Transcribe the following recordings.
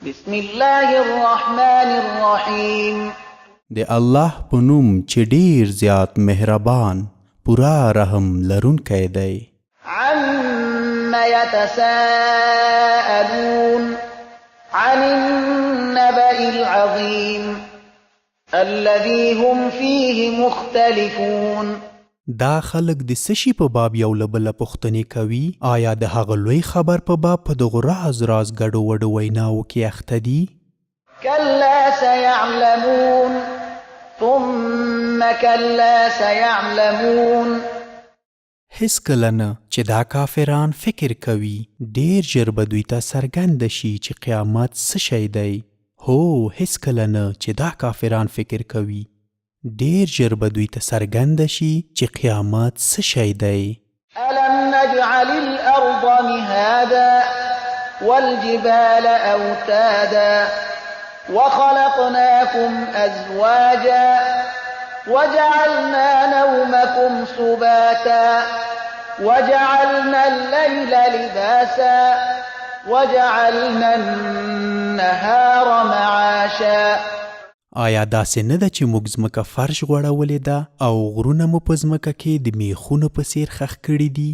بسم الله الرحمن الرحیم. د الله په نوم چې ډیر زیات مهربان، پوره رحم لرونکی دی. عم يتساءلون عن النبأ العظيم الذي هم فيه مختلفون. دا خلک د څه شي په باب یو له بله پوښتنې کوي؟ آیا د هغه لوی خبر په باب په دغو راز راز ګډو وډو ویناوو کې اخته دي؟ كلا سيعلمون ثم كلا سيعلمون. هېڅکله نه چې دا کافران فکر کوي، ډېر ژر به دوی ته څرګنده شي چې قیامت څه شی دی. هو، هېڅکله نه چې دا کافران فکر کوي، ډېر ژر به دوی ته څرګنده شي چې قیامت څه شی دی. ألم نجعل الأرض مهادا والجبال أوتادا وخلقناكم أزواجا وجعلنا نومكم سباتا وجعلنا الليل لباسا وجعلنا النهار معاشا. آیا داسې نه ده چې موږ ځمکه فرش غوړولې ده او غرونه مو په ځمکه کې د میخونو په څیر ښخ کړي دي،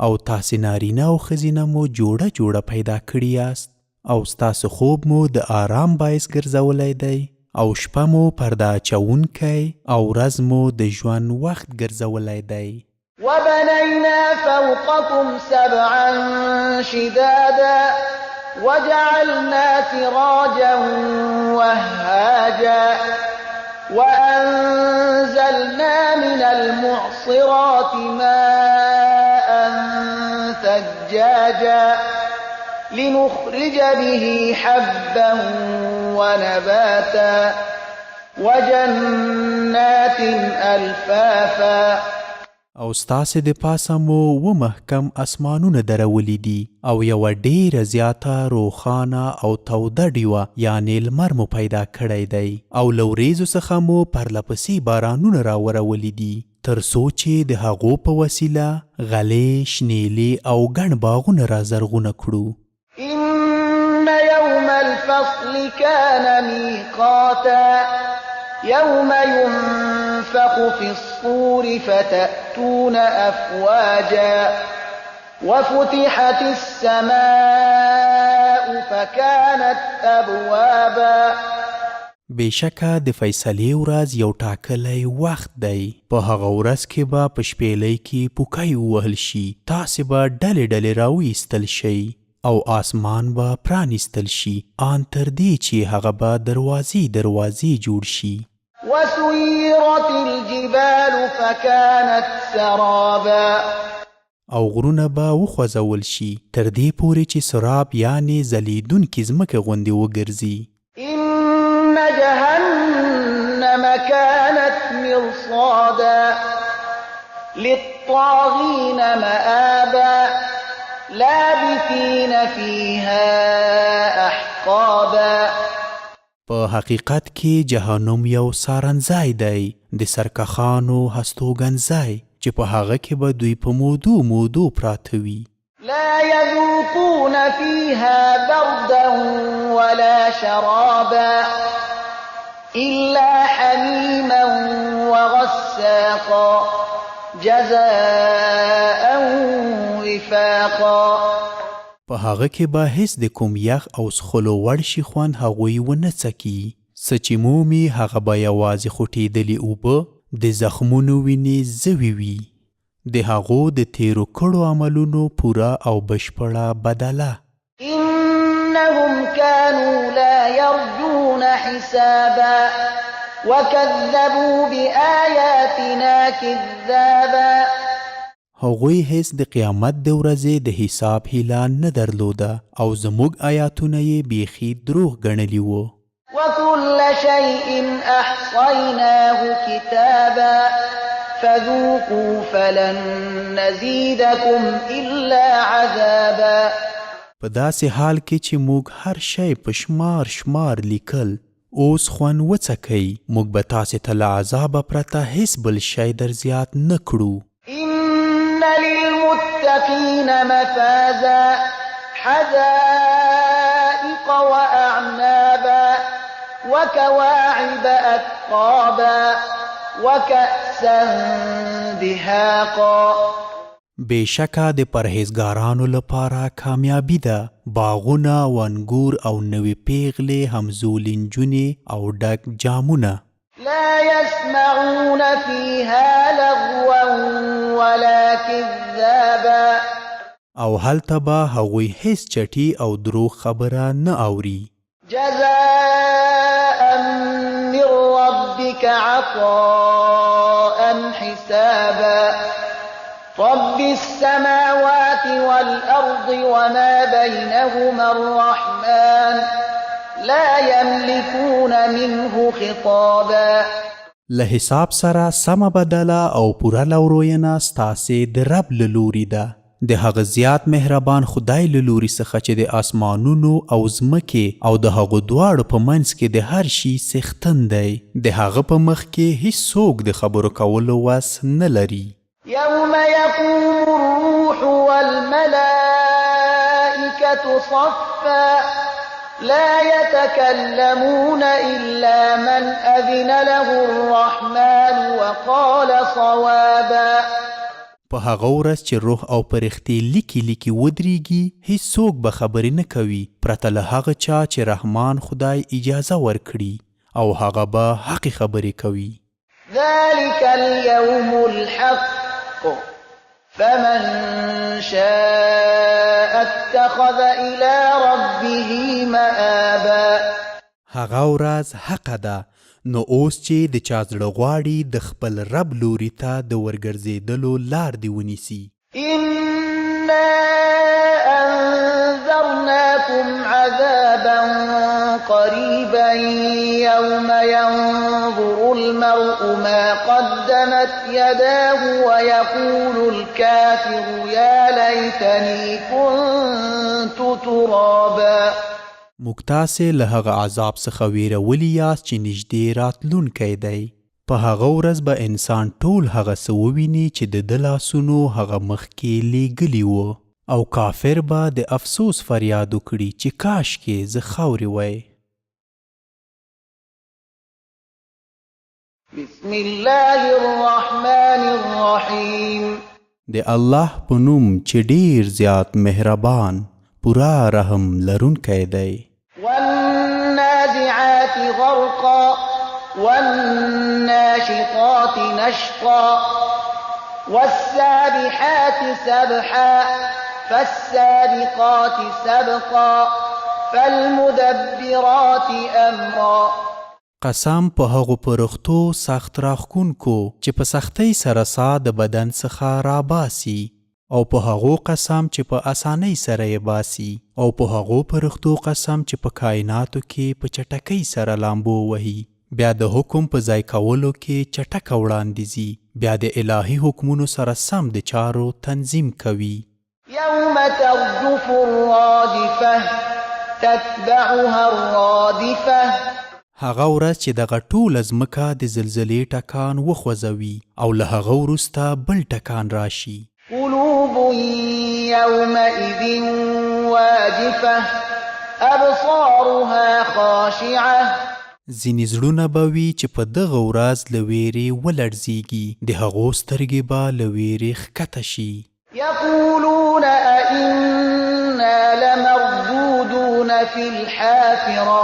او تاسې نارینه او ښځینه مو جوړه جوړه پیدا کړي یاست، او ستاسو خوب مو د آرام باعث ګرځولی دی، او شپه مو پرده اچوونکی او ورځ مو د ژوند وخت ګرځولی دی. وبنينا فوقكم سبعا شدادا وجعلنا سراجا وهاجا وأنزلنا من المعصرات ماء ثجاجا لنخرج به حبا ونباتا وجنات ألفافا. او ستاسې د پاسه مو اووه محکم اسمانونه درولي دي، او یوه ډېره زیاته روښانه او توده ډیوه یعنې لمر مو پیدا کړی دی، او له ورېځو څخه مو پرله پسې بارانونه راورولي دي، تر څو چې د هغو په وسیله غلې، شنېلې او ګڼ باغونه را زرغونه کړو. إن يوم الفصل كان ميقاتا يوم ينفخ في الصور فتأتون أفواجا وفتحت السماء فكانت أبوابا. بېشکه د فیصلې ورځ یو ټاکلی وخت دی، په هغه ورځ کې به په شپېلۍ کې پوکی ووهل شي، تاسې به ډلې ډلې راوایستل شئ، او آسمان به پرانیستل شي، آن تر دې چې هغه به دروازې دروازې جوړ شي. وسيرت الجبال فكانت سرابا. او غرونه به وخوځول شي تر دې پورې چې سراب یعنې ځلېدونکې ځمکې غوندې وګرځي. إن جهنم كانت مرصادا للطاغين مآبا لابثين فيها أحقابا. په حقیقت کې جهنم یو څارنځای دی، د سرکښانو هستوګنځای، چې په هغه کې به دوی په مودو مودو پراته وي. لا يذوقون فيها بردا ولا شرابا إلا حميما وغساقا جزاء وفاقا. په هغه کې به هیڅ د کوم یخ او څښلو وړ شي خوند هغوی ونه څکي، څه چې مومي هغه به یوازې خوټېدلې اوبه، د زخمونو وینې زوي وي، د هغو د تېرو کړو عملونو پوره او بشپړه بدله. إنهم كانوا لا يرجون حسابا وكذبوا بآياتنا كذابا. هغوی هیڅ د قیامت د ورځې د حساب هیله نه درلوده او زموږ آیاتونه یې بیخي دروغ ګڼلي وو. وكل شيء أحصيناه كتابا فذوقوا فلن نزيدكم إلا عذابا. په داسې حال کې چې موږ هر شی په شمار شمار لیکل، اوس خوند وڅکئ، موږ به تاسې ته له عذابه پرته هیڅ بل شی در زیات نه کړو. إن للمتقين مفازا حدائق وأعنابا. وكواعب أترابا وكأسا دهاقا. بېشکه د پرهېزګارانو لپاره کامیابي ده، باغونه او انګور او نوې پېغلې همزولې نجونې او ډک جامونه. لا يسمعون فيها لغوا ولا كذابا. او هلته به هغوی هېڅ چټي او دروغ خبره نه اوري. جزاء من ربك عطاء حسابا. رب السماوات والأرض وما بينهما الرحمن لا يملكون منه خطابا. له حساب سره سمه بدله او پوره لوروینه ستاسې د رب له لوري ده، د هغه زیات مهربان خدای له لوري څخه چې د آسمانونو او ځمکې او د هغو دواړو په منځ کې د هر شي څښتن دی. د هغه په مخ کې هیڅوک د خبرو کولو وس نه لري. يوم يقوم الروح والملائكة صفا لا يتكلمون إلا من أذن له الرحمن وقال صوابا. په هغه ورځ چې روح او پرښتې لیکې لیکې ودرېږي، هیڅوک به خبرې نه کوي پرته له هغه چا چې رحمان خدای اجازه ورکړي، او هغه به حقې خبرې کوي. ذلك اليوم الحق فمن شاء اتخذ إلى ربه مآبا. هغه ورځ حقه ده، نو اوس چې د چا زړه غواړي د خپل رب لوري ته د ورګرځېدلو لار دې ونیسي. إنا أنذرناكم عذابا قريبا يوم ينظر المرء ما قدمت يداه ويقول الكافر يا ليتني كنت ترابا. موږ تاسې له هغه عذاب څخه ویرولي یاست چې نږدې راتلونکی دی. په هغه ورځ به انسان ټول هغه څه وویني چې د ده لاسونو هغه مخکې لیږلي وو، او کافر به د افسوس فریاد وکړي چې کاشکې زه خاورې وای. بسم الله الرحمن الرحیم. د الله په نوم چې ډیر زیات مهربان پوره رحم لرونکی دی. والنازعات غرقا والناشطات نشطا والسابحات سبحا فالسابقات سبقا فالمدبرات امرا. قسم په هغو پرښتو سخت راښکونکو چې په سختۍ سره ساه د بدن څخه راباسي، او په هغو قسم چې په اسانۍ سره یې باسي، او په هغو پرښتو قسم چې په کائناتو کې په چټکۍ سره لامبو وهي، بیا د حکم په ځای کولو کې چټکه وړاندې ځي، بیا د الهي حکمونو سره سم د چارو تنظیم کوي. يوم ترجف الراجفة تتبعها الرادفة. هغه ورځ چې دغه ټوله ځمکه د زلزلې ټکان وخوځوي او له هغه وروسته بل ټکان راشي. قلوب يومئذ واجفة أبصارها خاشعة. ځینې زړونه به وي چې په دغه ورځ له ویرې ولړزیږي، د هغو سترګې به له ویرې ښکته شي. يقولون أئنا لمردودون في الحافرة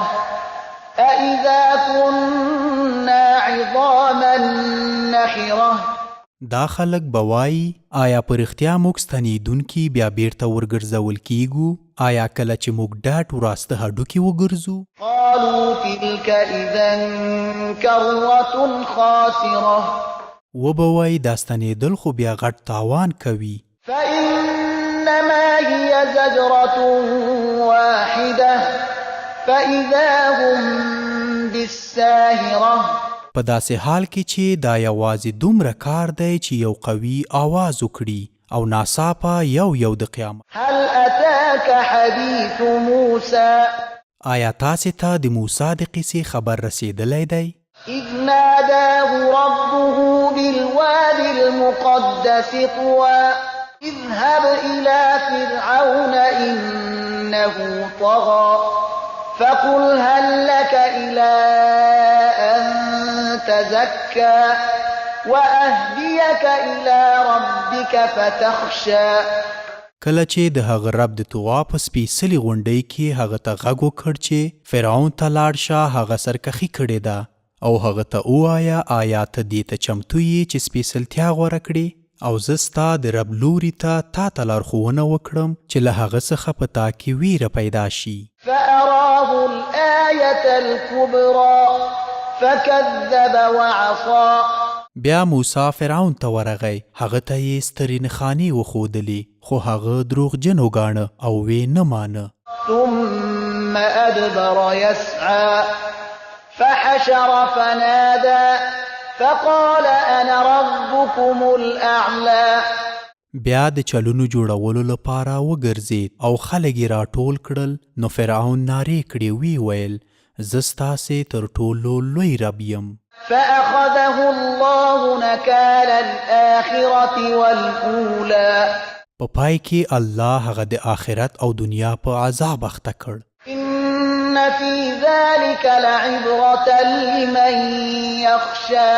أإذا كنا عظاما نخرة. دا خلک به وایي، آیا په رښتیا موږ ستنېدونکي بیا بیرته ورګرځول کیږو؟ آیا کله چې موږ ډاټ وراسته هډوکي وګرځو؟ قالوا تلك إذا كرة خاسرة. وبه وایي دا ستنېدل خو بیا غټ تاوان کوي. فإنما هي زجرة واحدة فإذا هم بالساهرة. په داسې حال کې چې دا یوازې دومره کار دی چې یو قوي آواز وکړي او ناڅاپه یو یو د قیامت. هل أتاك حديث موسى؟ آیا تاسې ته د موسی د قصې خبر رسېدلی دی؟ إذ ناداه ربه بالواد المقدس طوى اذهب إلى فرعون إنه طغى فقل هل لك إلى أن تزكى وأهديك إلى ربك فتخشى. کله چې د هغه رب د طوا په سپېڅلې غونډۍ کې هغه ته غږ وکړ چې فرعون ته لاړ شه، هغه سرکښي کړې ده، او هغه ته ووایه، آیا ته دې ته چمتو یې چې سپېڅلتیا غوره کړې؟ او زه ستا د رب لوري ته تا ته لارښوونه وکړم چې له هغه څخه په تا کې وېره پیدا شي. فأراه الآية الكبرى فكذب وعصى. بیا موسی فرعون ته ورغی، هغه ته یې سترې نښانې وښودلې، خو هغه دروغجن وګاڼه او ویې نه مانه. ثم أدبر يسعى فحشر فنادى فقال أنا ربكم الأعلى. بیا د چلونو جوړولو لپاره وګرځېد او خلک یې راټول کړل، نو فرعون نارې کړې، ویې ویل، زه ستاسې تر ټولو لوی رب یم. فأخذه الله نكال الآخرة والأولى. په پای کې الله هغه د آخرت او دنیا په عذاب اخته کړ. إن في ذلك لعبرة لمن يخشى.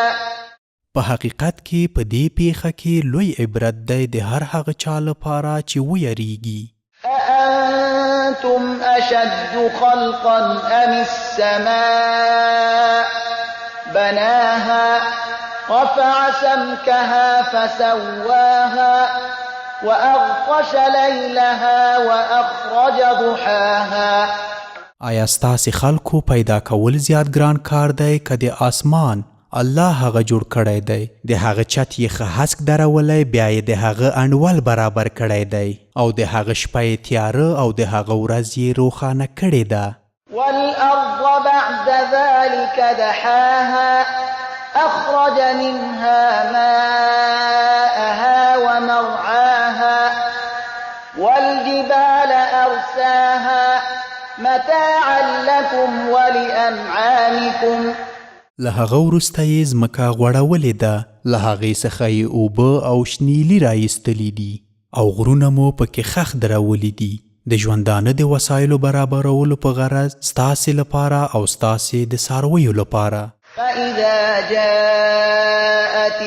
په حقیقت کې په دې پیښه کې لوی عبرت دی د هر هغه چا لپاره چې ویریږي. أأنتم أشد خلقا أم السماء بناها رفع سمكها فسواها وأغطش ليلها وأخرج ضحاها. آیا ستاسې خلکو پیدا کول زیات ګران کار دی که د آسمان؟ الله هغه جوړ کړی دی، د هغه چت یې ښه هسک درولی، بیا یې د هغه انډول برابر کړی دی، او د هغه شپه یې تیاره او د هغه ورځ یې روښانه کړې ده. والأرض بعد ذلك دحاها أخرج منها ماءها ومرعاها والجبال أرساها متاعا لكم ولأنعامكم. له هغه وروسته یې ځمکه غوړولې ده، له هغې څخه یې اوبه او شنیلي را ایستلي دي، او غرونه مو پکې ښخ درولي دي، د ژوندانه د وسایلو برابرولو په غرض ستاسې لپاره او ستاسې د څارویو لپاره. فإذا جاءت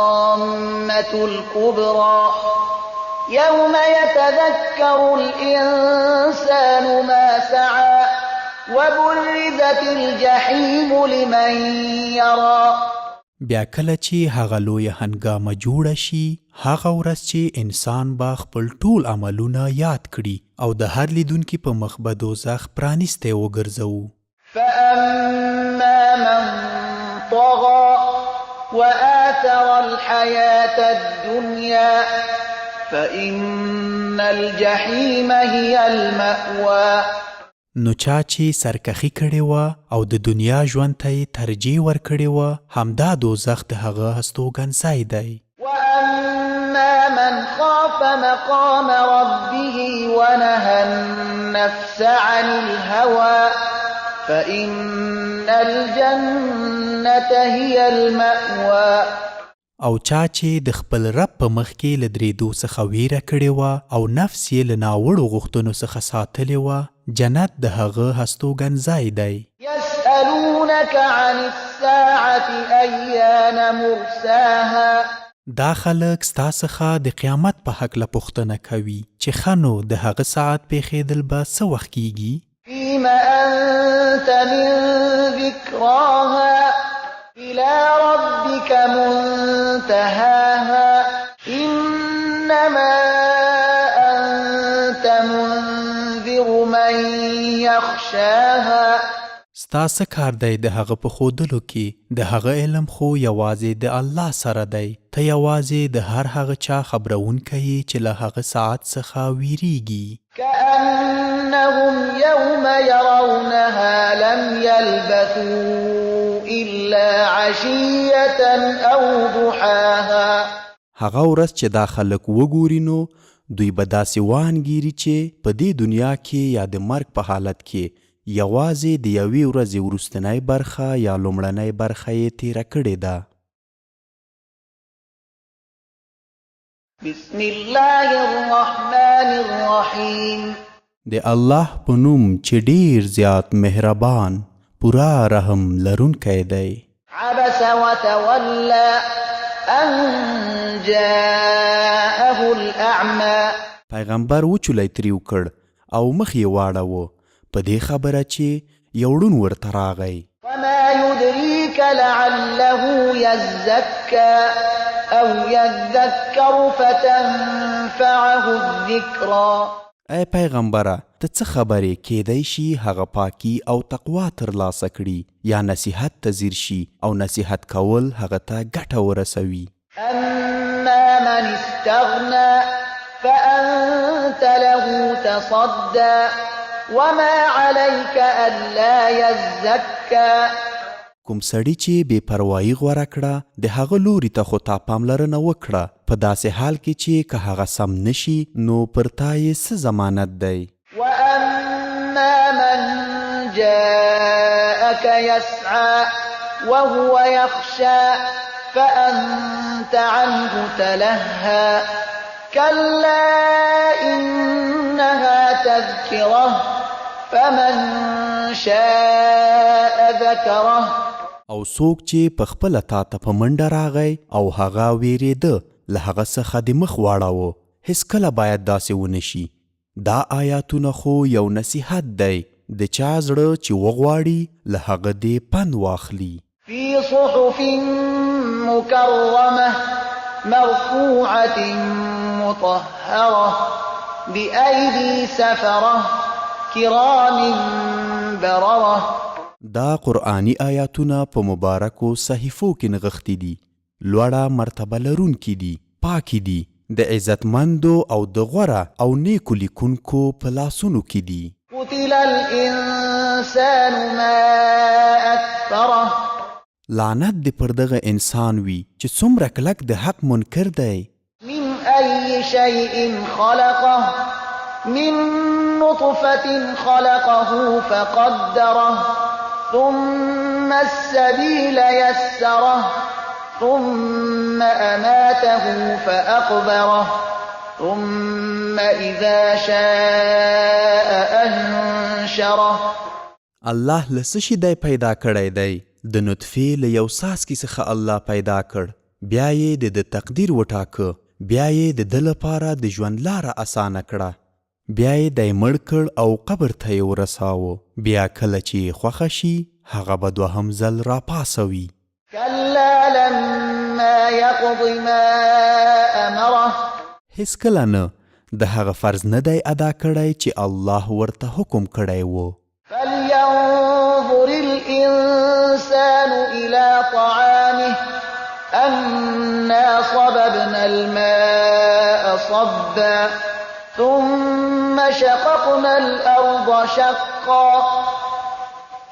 الطامة الكبرى يوم يتذكر الإنسان ما سعى وبرزت الجحيم لمن يرى. بیا کله چې هغه لویه هنګامه جوړه شي، هغه ورځ چې انسان به خپل ټول عملونه یاد کړي، او د هر لیدونکي په مخ به دوزخ پرانیستی وګرځوو. فأما من طغى وآثر الحياة الدنيا فإن الجحيم هي المأوى. نو چا چې سرکښي کړې وه او د دنیا ژوند ته یې ترجیح ورکړې وه، همدا دوزخ د هغه هستوګنځای دی. وأما من خاف مقام ربه ونهى النفس عن الهوى فإن الجنة هي المأوى. او چا چې د خپل رب په مخ کې له درېدو څخه ویره کړې وه او نفس یې له ناوړو غوښتنو څخه ساتلې وه، جنت د هغه هستوګنځای دی. يسألونك عن الساعة أيان مرساها. دا خلک ستا څخه د قیامت په هکله پوښتنه کوي چې ښه نو د هغه ساعت پېښېدل به څه وخت کیږي؟ فيم أنت من ذكراها إلى ربك منتهاها إنما أنت منذر من يخشاها. ستا څه کار دی د هغه په ښودلو کې؟ د هغه علم خو یوازې د الله سره دی، ته یوازې د هر هغه چا خبرونکی یې چې له هغه ساعت څخه ویریږي. كأنهم يوم يرونها لم يلبثوا إلا عشية أو ضحاها. هغه ورځ چې دا خلک وګوري نو دوی به داسې وانګیري چې په دې دنیا کې یا د مرګ په حالت کې یوازې د یوې ورځې وروستنۍ برخه یا لومړنۍ برخه یې تېره کړې ده. بسم الله الرحمن الرحیم. د الله په نوم چې ډېر زیات مهربان، پوره رحم لرونکی دی. عبس وتولی أن جاءه الأعمی. پیغمبر وچولی تریو کړ او مخ یې واړاوه په دې خبره چې یو ړوند ورته راغی. وما يدريك لعله يزكى أو يذكر فتنفعه الذکری. ای پیغمبره! ته څه خبر یې کېدای شي هغه پاکي او تقوا ترلاسه کړي یا نصیحت ته ځیر شي او نصیحت کول هغه ته ګټه ورسوي. أما من استغنی فأنت له تصدی وما علیک ألا یزکی. کوم سړي چې بې پروايي غوره کړه، د هغه لوري ته خو تا پاملرنه وکړه، په داسې حال کې چې که هغه سم نه شي، نو پر تا یې څه ضمانت دی؟ وأما من جاءك يسعی وهو يخشی فأنت عنه تلهی کلا إنها تذکرة فمن شاء ذکره. او څوک چې په خپله تا ته په منډه راغی او هغه وېرېده، له هغه څخه دې مخ واړاوه، هېڅکله باید داسې ونه شي، دا آیاتونه خو یو نصیحت دی، د چا زړه چې وغواړي له هغه دې پند واخلي. فی صحف مکرمة مرفوعة مطهرة بأیدی سفرة کرام بررة. دا قرآني آیاتونه په مبارکو صحیفو کې نغښتي دي، لوړه مرتبه لرونکي دي، پاکې دي، د عزتمندو او د غوره او نېکو لیکونکو په لاسونو کې دي. قتل الانسان ما اکفره. لعنت دې پر دغه انسان وي چې څومره کلک د حق منکر دی. من ای شیء خلقه من نطفة خلقه فقدره ثم السبیل یسره ثم اماته فاقبره ثم اذا شاء انشره. الله له څه شي دی پیدا کړی دی؟ د نطفې له یو څاڅکي څخه الله پیدا کړ، بیا یې د ده تقدیر وټاکه، بیا یې د ده لپاره د ژوند لاره اسانه کړه، بیا یې دی مړ کړ او قبر ته یې ورساوه، بیا کله چې یې خوښه شي هغه به دوهم ځل راپاڅوي. کلا لما یقض ما امره. هېڅکله نه، د هغه فرض نه دی ادا کړی چې الله ورته حکم کړی و. فلینظر الانسان الی طعامه انا صببنا الماء صبا ثم شققنا الارض شقا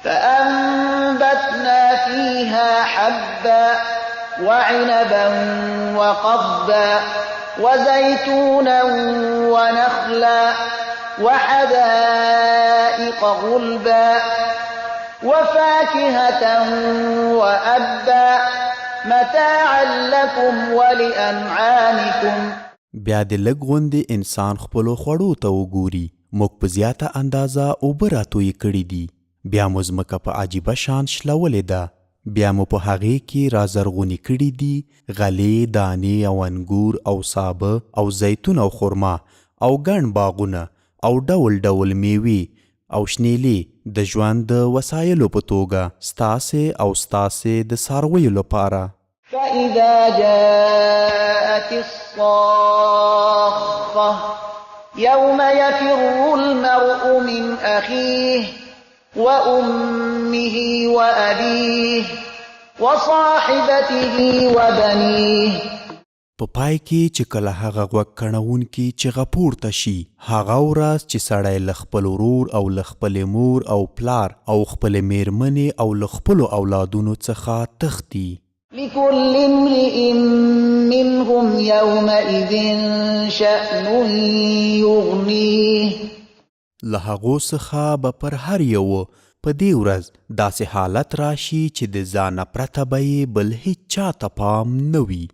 فأنبتنا فيها حبا وعنبا وقضبا وزيتونا ونخلا وحدائق غلبا وفاكهة وأبا متاعا لكم ولأنعامكم. بیا دې لږ غوندې انسان خپلو خوړو ته وګوري، موږ په زیاته اندازه اوبه راتویې کړې دي، بیا مو ځمکه په عجیبه شان شلولې ده، بیا مو په هغې کې را زرغونې کړې دي غلې، دانې او انګور او سابه او زیتون او خرما او ګڼ باغونه او ډول ډول مېوې او شنېلې د ژوند د وسایلو په توګه ستاسې او ستاسې د څارویو لپاره. فإذا جاءت الصاخة يوم يفر المرء من أخيه وأمه وأبيه وصاحبته وبنيه. په پای کې چې کله هغه غوږ کڼوونکي چغه پورته شي، هغه ورځ چې سړی له خپل ورور او له خپلې مور او پلار او خپلې مېرمنې او له خپلو اولادونو څخه تښتي. لکل امرئ منهم یومئذ شأن یغنیه. له هغو څخه به پر هر یوه په دې ورځ داسې حالت راشي چې د ځانه پرته به یې بل هیچا ته پام نه وي.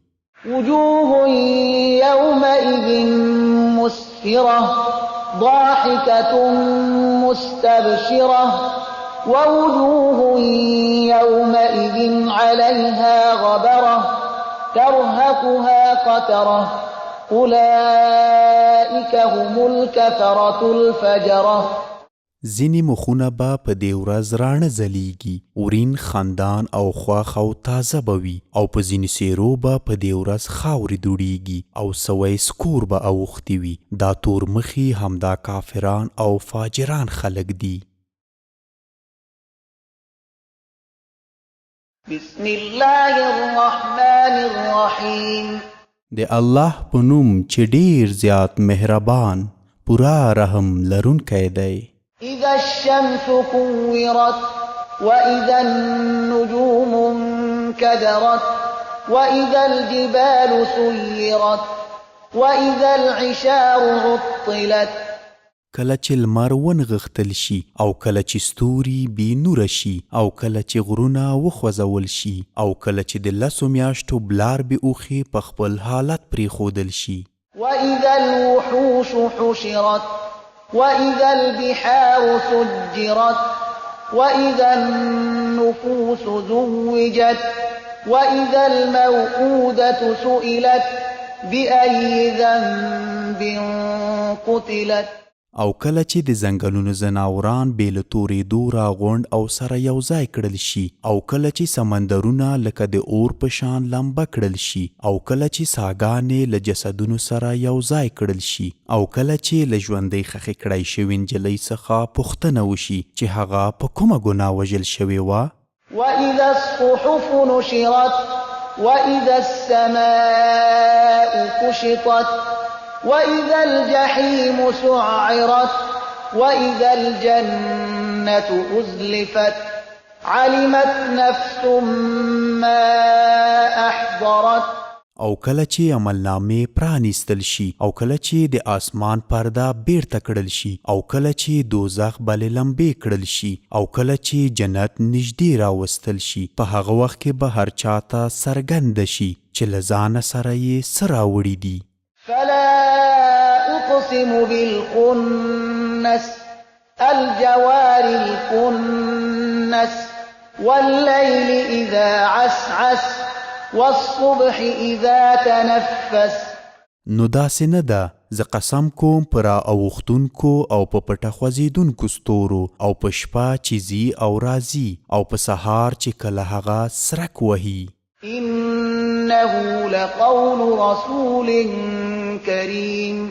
وجوه یومئذ مسفرة ضاحكة مستبشرة ووجوه يومئذ عليها غبرة ترهقها قترة أولئك هم الكفرة الفجرة. ځینې مخونه به په دې ورځ راڼه ځلېږي، ورین، خندان او خوښ او تازه به وي او په ځینې څېرو به په دې ورځ خاورې دوړېږي او سوی سکور به اوښتي وي، دا تور مخي همدا کافران او فاجران خلک دي. بسم الله الرحمن الرحیم. د الله په نوم چې ډېر زیات مهربان، پوره رحم لرونکی دی. اذا الشمس كورت واذا النجوم انكدرت واذا الجبال سيرت واذا العشار عطلت. کله چې لمر ونغښتل شي او کله چې ستوري بې نوره شي او کله چې غرونه وخوځول شي او کله چې د لسو میاشتو بلار بې اوښې په خپل حالت پرېښودل شي. واذا الوحوش حشرت واذا البحار سجرت واذا النفوس زوجت واذا الموءودة سئلت بأي ذنب قتلت. او کله چې د ځنګلونو ځناوران بې له تورېدو راغونډ او سره یو ځای کړل شي او کله چې سمندرونه لکه د اور په شان لمبه کړل شي او کله چې څاګانې له جسدونو سره یو ځای کړل شي او کله چې له ژوندۍ ښخې کړای شوې نجلۍ څخه پوښتنه وشي چې هغه په کومه ګناه وژل شوې وه. واذا الصحف نشرت واذا السماء كشطت واذا الجحيم سعرت واذا الجنة أزلفت علمت نفس ما أحضرت. او کله چې عملنامې پرانیستل شي او کله چې د آسمان پرده بیرته کړل شي او کله چې دوزخ بلې لمبې کړل شي او کله چې جنت نږدې راوستل شي، په هغه وخت کې به هر چا ته څرګنده شي چې له ځانه سره یې څه راوړي دي. فلا أقسم بالخنس الجوار الكنس والليل إذا عسعس والصبح إذا تنفس. نو داسې نه ده، زه قسم کوم په را اوښتونکو او په پټه خوځېدونکو ستورو او په شپه چې ځي او راځي او په سهار چې کله هغه څرک وهي. إنه لقول رسول كريم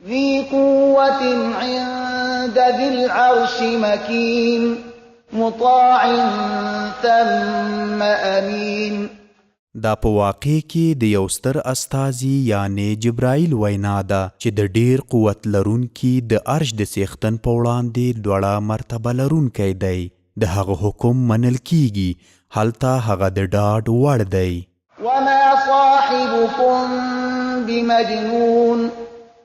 ذي قوة عند ذي العرش مكين مطاع ثم أمين. دا په واقع کې د یو ستر استازي یعنې جبرائیل وینا ده چې د ډیر قوت لرونکي د عرش د څښتن په وړاندې لوړه مرتبه لرونکی دی، د هغه حکم منل کیږي، هلته هغه د ډاډ وړ دی. وما صاحبكم بمجنون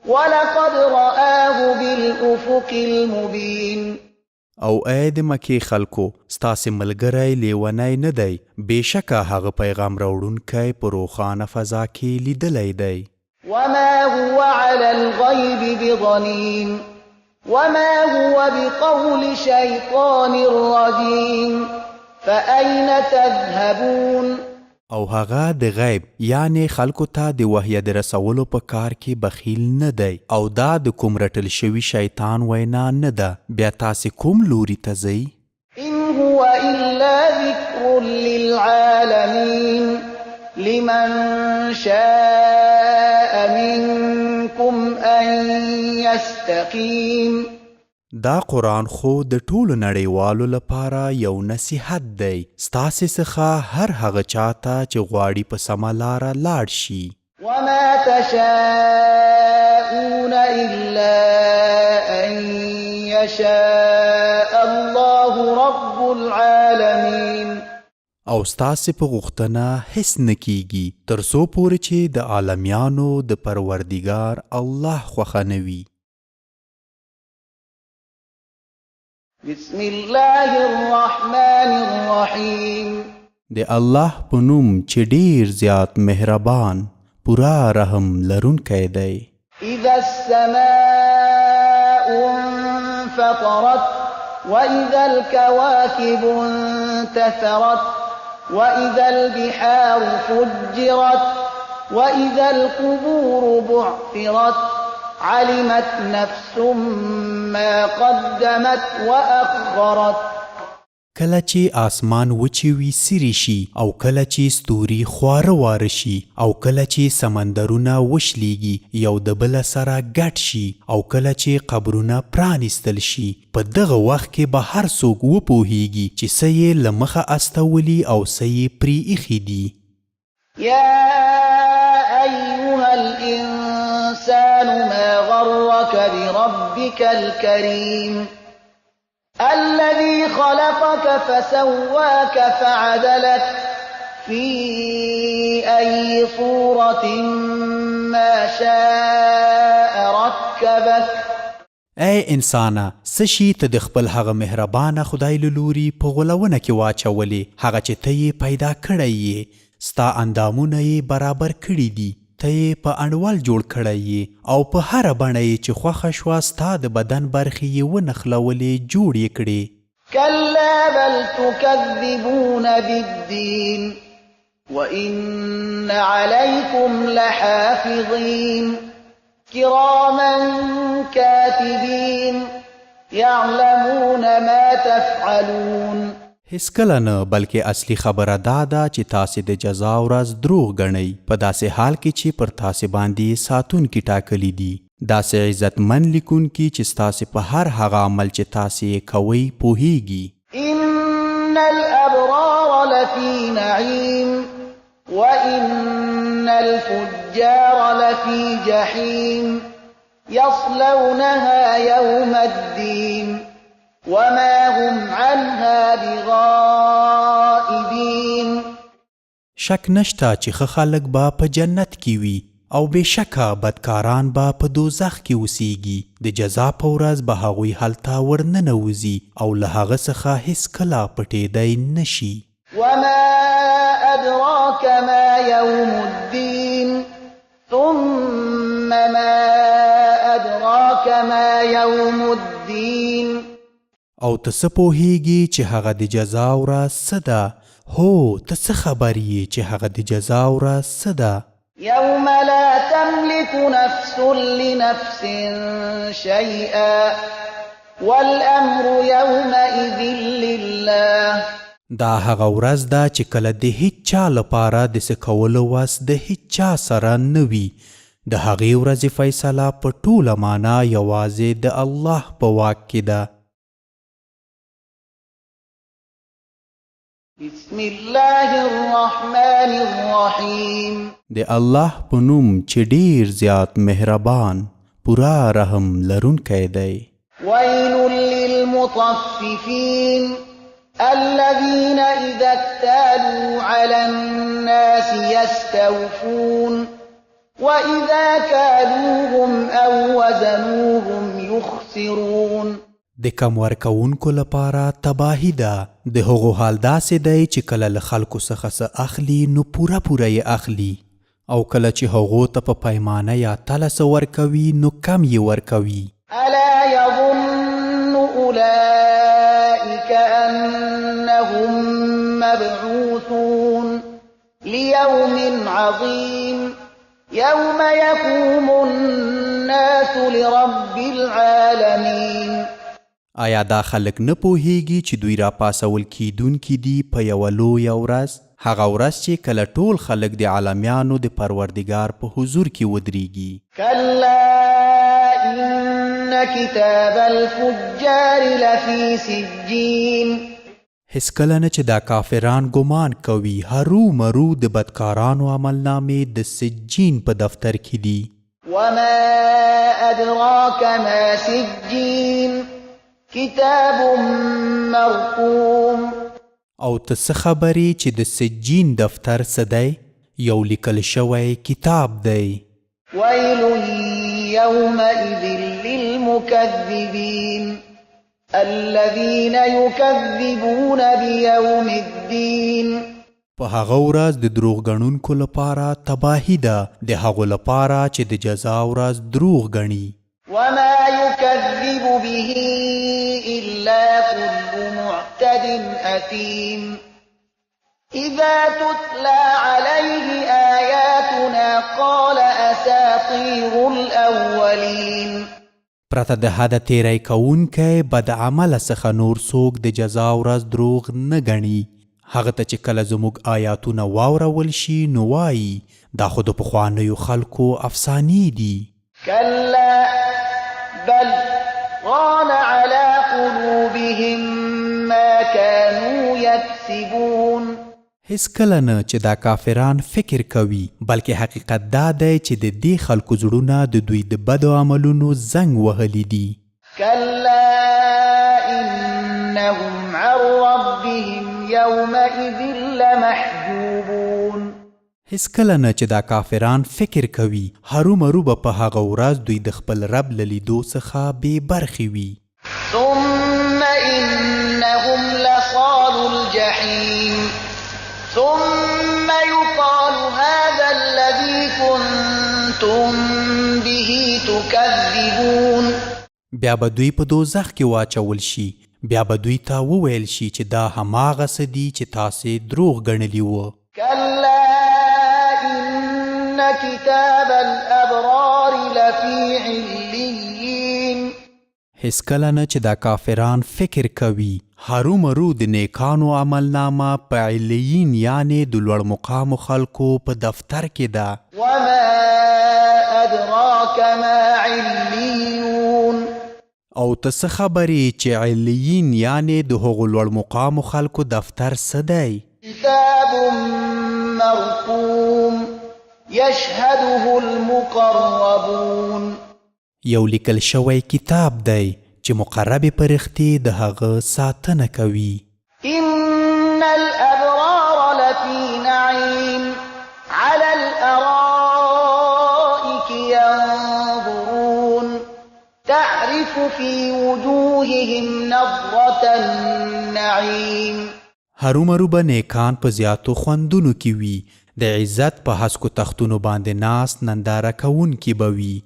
ولقد رآه بالأفق المبين. او ای د مکې خلکو، ستاسې ملګری لیونی نه دی، بېشکه هغه پیغام راوړونکی په روښانه فضا کې لیدلی دی. وما هو على الغيب بضنين وما هو بقول شيطان رجيم فأين تذهبون. او هغه د غیب یعنې خلکو ته د وحی د رسولو په کار کې بخیل نه دی، او دا د کوم رټل شوي شیطان وینا نه ده، بیا تاسې کوم لوري ته ځئ؟ إن هو إلا ذكر للعالمين لمن شاء منكم أن يستقيم. دا قرآن خو د ټولو نړیوالو لپاره یو نصیحت دی، ستاسې څخه هر هغه چا ته چې غواړي په سمه لاره لاړ شي. وما تشاءون إلا أن يشاء الله رب العالمين. او ستاسې په غوښتنه هیڅ نه کیږي تر څو پورې چې د عالمیانو د پروردګار الله خوښه نه وي. بسم الله الرحمن الرحیم. د الله په نوم چې ډیر زیات مهربان، پوره رحم لرونکی دی. اذا السماء انفطرت وإذا الكواكب انتثرت وإذا البحار فجرت وإذا القبور بعثرت علمت نفس ما قدمت وأخرت. کله چې آسمان وچې وي څیرې شي او کله چې ستوري خواره واره شي او کله چې سمندرونه وشلیږي یو د بله سره ګډ شي او کله چې قبرونه پرانیستل شي، په دغه وخت کې به هر څوک وپوهیږي چې څه یې له مخه استولي او څه یې پرې ایښي دي. يا أيها الإنسان ما غرك بربك الكريم الذي خلقك فسواك فعدلك في أي صورة ما شاء ركبك. ای انسانه! څه شي ته د خپل هغه مهربانه خدای له لوري په غولونه کې واچولې، هغه چې ته یې پیدا کړی یې، ستا اندامونه یې برابر کړي دي، ته یې په انډول جوړ کړی یې او په هره بڼه یې چې خوښه شوه ستا د بدن برخې یې ونښلولې جوړ یې کړې. كلا بل تكذبون بالدين وإن عليكم لحافظين كراما كاتبين يعلمون ما تفعلون. هېڅکله نه، بلکې اصلي خبره دا ده چې تاسې د جزا ورځ دروغ ګڼئ، په داسې حال کې چې پر تاسې باندې یې ساتونکي ټاکلي دي، داسې عزتمن لیکونکي چې ستاسې په هر هغه عمل چې تاسې یې کوئ پوهېږي. إن الأبرار لفي نعيم وإن الفجار لفي جحيم يصلونها يوم الدين وما هم عنها بغائبين. شک نشته چې ښه خلک به په جنت کې وي او بېشکه بدکاران به په دوزخ کې اوسېږي، د جزا په ورځ به هغوی هلته ورننوځي او له هغه څخه هېڅکله پټېدی نه شي. وما أدراك ما يوم الدين ثم ما أدراك ما يوم الدين. او ته څه پوهېږې چې هغه د جزا ورځ څه ده؟ هو، ته څه خبر یې چې هغه د جزا ورځ څه ده؟ يوم لا تملك نفس لنفس شيئا والأمر يومئذ لله. دا هغه ورځ ده چې کله د هیچا لپاره د څه کولو وس د هیچا سره نه وي. د هغې ورځې فیصله په ټوله معنا یوازې د الله په واک کې ده. بسم الله الرحمن الرحيم. د الله په نوم چې ډیر زیات مهربان، پوره رحم لرونکی دی. ويل للمطففين الذين إذا اكتالوا على الناس يستوفون وإذا كالوهم أو وزنوهم يخسرون. د کم ورکوونکو لپاره تباهي ده. د هغو حال داسې دی چې کله له خلکو څخه څه اخلي نو پوره پوره یې اخلي، او کله چې هغو ته په پیمانه یا تله څه ورکوي نو کم یې ورکوي. ألا يظن أولئك أنهم مبعوثون ليوم عظيم يوم يقوم الناس لرب العالمين. آیا دا خلک نه پوهیږي چې دوی راپاڅول کیدونکي دي په یوه لویه ورځ، هغه ورځ چې کله ټول خلک د عالمیانو د پروردګار په حضور کې ودریږي؟ كلا إن كتاب الفجار لفي سجين. هېڅکله نه چې دا کافران ګمان کوي هرو مرو د بدکارانو عملنامې د سجین په دفتر کې دي. وما أدراك ما سجين كتاب مرقوم. او ته څه خبر یې چې د سجین دفتر څه دی؟ یو لیکل شوی کتاب دی. ويل يومئذ للمكذبين الذين يكذبون بيوم الدين. په هغه ورځ د دروغ ګڼونکو لپاره تباهي ده، د هغو لپاره چې د جزا ورځ دروغ ګڼي. وما يكذب به أثيم. إذا تتلى عليه آياتنا قال أساطير الأولين. پرته د حده تیری کوونکی بد عمله څخه نور څوک د جزا ورځ دروغ نه ګڼي. هغه ته چې کله زموږ آیاتونه واورول شي نو وایي، دا خو د پخوانیو خلکو افسانې دي. کلا بل ران علی قلوبهم ما كانوا یکسبون. هیڅکله نه چې دا کافران فکر کوي، بلکې حقیقت دا دی چې د دې خلکو زړونه د دوی د بدو عملونو زنګ وهلي دي. کلا انهم عن ربهم یومئذ لمحجوبون. هیڅکله نه چې دا کافران فکر کوي، هرومرو به په هغه ورځ دوی د خپل رب له لیدو څخه بې برخې وي. ثم انهم لصالو الجحیم ثم یقال هذا الذی کنتم به تکذبون. بیا به دوی په دوزخ کې واچول شي، بیا به دوی ته وویل شي چې دا هماغه څه دي چې تاسې دروغ ګڼلي وو. کلا ان کتاب الابرار لفی علیین. هیڅکله نه چې دا کافران فکر کوي، هرومرو د نیکانو عملنامه په علیین یعنې د لوړ مقامو خلکو په دفتر کې ده. وما ادراک ما علیون. او ته څه خبر یې چې علیین یعنې د هغو لوړ مقامو خلکو دفتر څه دی؟ کتاب مرقوم یشهده المقربون. یو لیکل شوی کتاب دی چې مقربې پرښتې د هغه ساتنه کوي. ان الابرار لفی نعیم علی الارائک ینظرون تعرف فی وجوههم نضرة النعیم. هرومرو به نیکان په زیاتو خوندونو کې وي، د عزت په هسکو تختونو باندې ناست ننداره کوونکي به وي.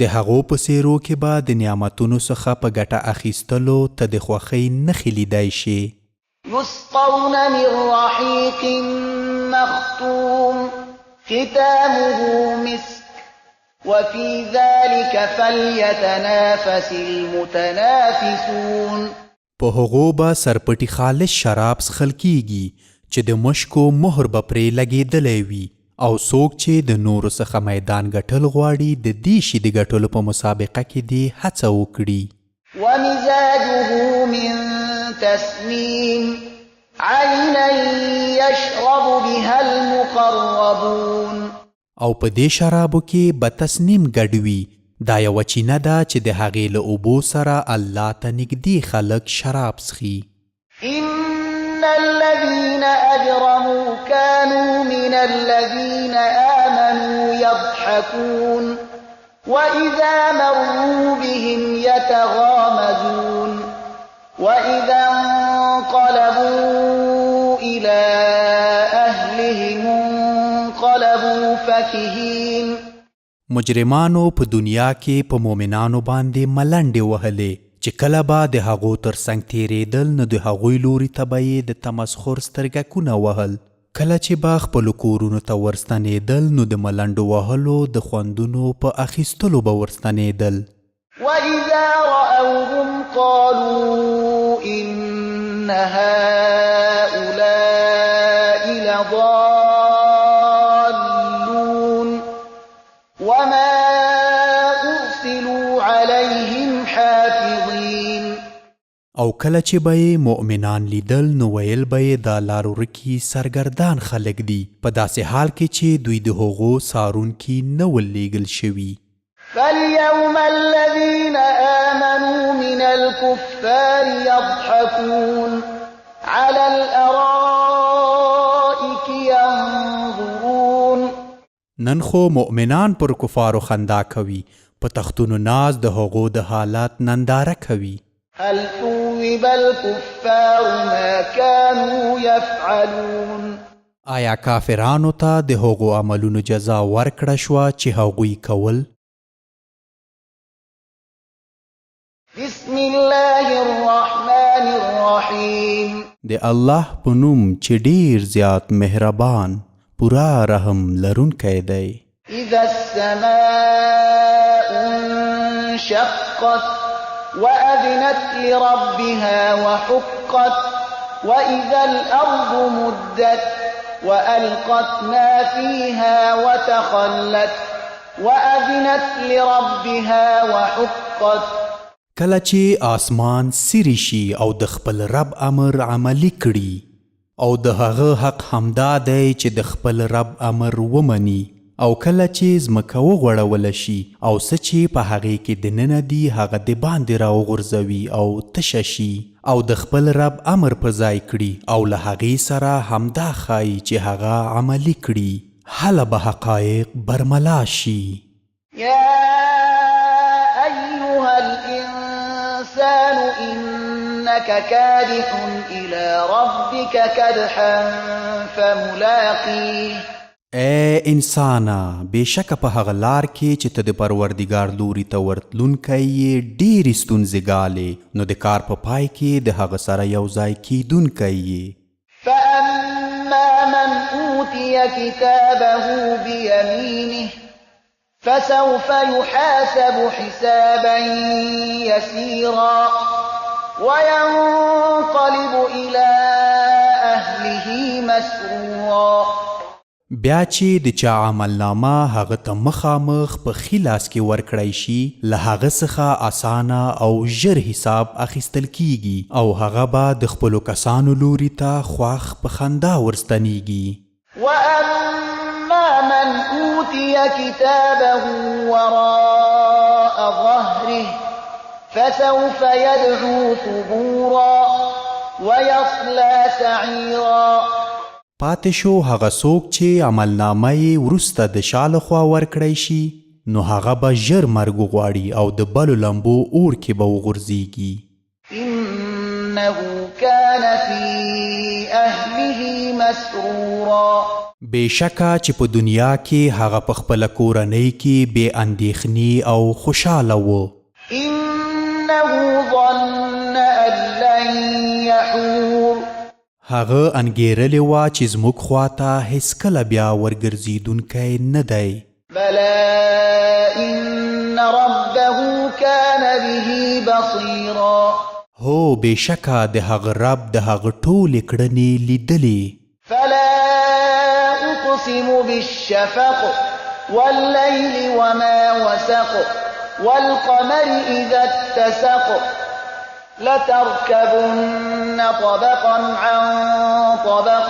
د هغو په څېرو کې به د نعمتونو څخه په ګټه اخیستلو ته د خوښۍ نښې لیدای شې. یسقون من رحیق مختوم ختامه مسک وفي ذلك فليتنافس المتنافسون. په هغو به سرپټي خالص شراب څښل کېږي چې د مشکو مهر به پرې لګېدلی وي، او څوک چې د نورو څخه میدان ګټل غواړي د دې شي د ګټلو په مسابقه کې دې هڅه وکړي. ومزاجه من تسنیم عینا یشرب بها المقربون. او په دې شرابو کې به تسنیم ګډ وي، دا یوه چینه ده چې د هغې له اوبو سره الله ته نږدې خلک شراب څښي. ان الذين اجرموا كانوا من الذين آمنوا يضحكون وإذا مروا بهم يتغامزون وإذا انقلبوا إلى أهلهم انقلبوا فكهين. مجرمانو په دنیا کې په مؤمنانو باندې ملنډې وهلې چې کله به د هغو تر څنګ تېرېدل نو د هغوی لوري ته به یې د تمسخر سترګکونه وهل. کله چې به خپلو کورونو ته ورستنېدل نو د ملنډو وهلو د خوندونو په اخیستلو به ورستنېدل. وإذا رأوهم قالوا إن هؤلاء لضالون وما أرسلوا عليهم حافظين. او کله چې به یې مؤمنان لیدل نو ویل به یې دا لار ورکي سرګردان خلک دي، په داسې حال کې چې دوی د هغو څارونکي نه ول لېږل شوي. فاليوم الذين آمنوا من الكفار يضحكون على الأرائك ينظرون. نن خو مؤمنان پر کفارو خندا کوي، په تختونو ناست د هغو د حالت ننداره کوي. هل ثوب الكفار ما كانوا يفعلون. آیا کافرانو ته د هغو عملونو جزا ورکړه شوه چې هغوی کول؟ بسم الله الرحمن الرحیم. د الله په نوم چې ډیر زیات مهربان، پوره رحم لرونکی دی. اذا السماء انشقت وأذنت لربها وحقت وإذا الأرض مدت وألقت ما فيها وتخلت وأذنت لربها وحقت. کله چې آسمان څیرې شي او د خپل رب امر عملي کړي، او د هغه حق همدا دی چې د خپل رب امر ومني، او کله چې ځمکه وغوړوله شي او څه چې په هغې کې دننه دي هغه دباندې راوغورځوي او تشه شي، او د خپل رب امر په ځای کړي، او له هغې سره همدا ښايي چې هغه عملي کړي، هله به حقایق برملا شي. يا أيها الإنسان إنك كادح إلى ربك كدحا فملاقيه. ای انسانه، بېشکه په هغه لار کې چې ته د پروردګار لوري ته ورتلونکی یې ډېرې ستونزې ګالې، نو د کار په پای کې د هغه سره یو ځای کېدونکی یې. فأما من أوتي كتابه بيمينه فسوف يحاسب حسابا يسيرا وينقلب إلى أهله مسرورا. بیا چې د چا عملنامه هغه ته مخامخ په ښي لاس کې ورکړای شي، له هغه څخه اسانه او ژر حساب اخیستل کیږي، او هغه به د خپلو کسانو لوري ته خوښ په خندا ورستنیږي. وأما من أوتي كتابه وراء ظهره فسوف يدعو ثبورا ويصلى سعيرا. پاتې شو هغه څوک چې عملنامه یې وروسته د شا لخوا ورکړی شي، نو هغه به ژر مرګ وغواړي او د بلو لمبو اور کې به وغورځیږي. إنه كان في أهله مسرورا. بېشکه چې په دنیا کې هغه په خپله کورنۍ کې بې اندېښنې او خوشحاله و. إنه ظن أن لن يحور. هغه انګېرلې وه چې زموږ خواته هېڅکله بیا ورګرځېدونکی نه دی. بلى إن ربه كان به بصيرا. هو، بېشکه د هغه رب د هغه ټولې کړنې لیدلې. فلا أقسم بالشفق والليل وما وسق والقمر إذا اتسق لتركبن طبقا عن طبق.